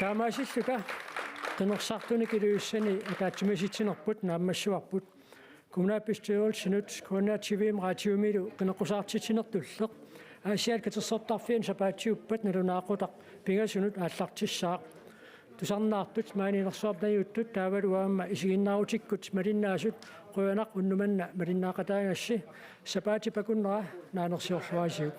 Taamaasilluta qinersisartunik iliussani ataatsimiisitsinerput naammassivarput. Kommunalbestyrelsinut K N R T V-mi raatiumilu qineqqusaartitsinertulleq Aasiaat Katersortarfiani sapaatiuppat nalunaaqutaq pingasunut aallartissaaq. Tusarnaartut maani inersuarmi najuuttut taavalu aamma isiginnaarutikkut malinnaasut, qujanaq unnuk manna malinnaaqataagassi. Sapaatip akunnera naanersiorluarisiuk.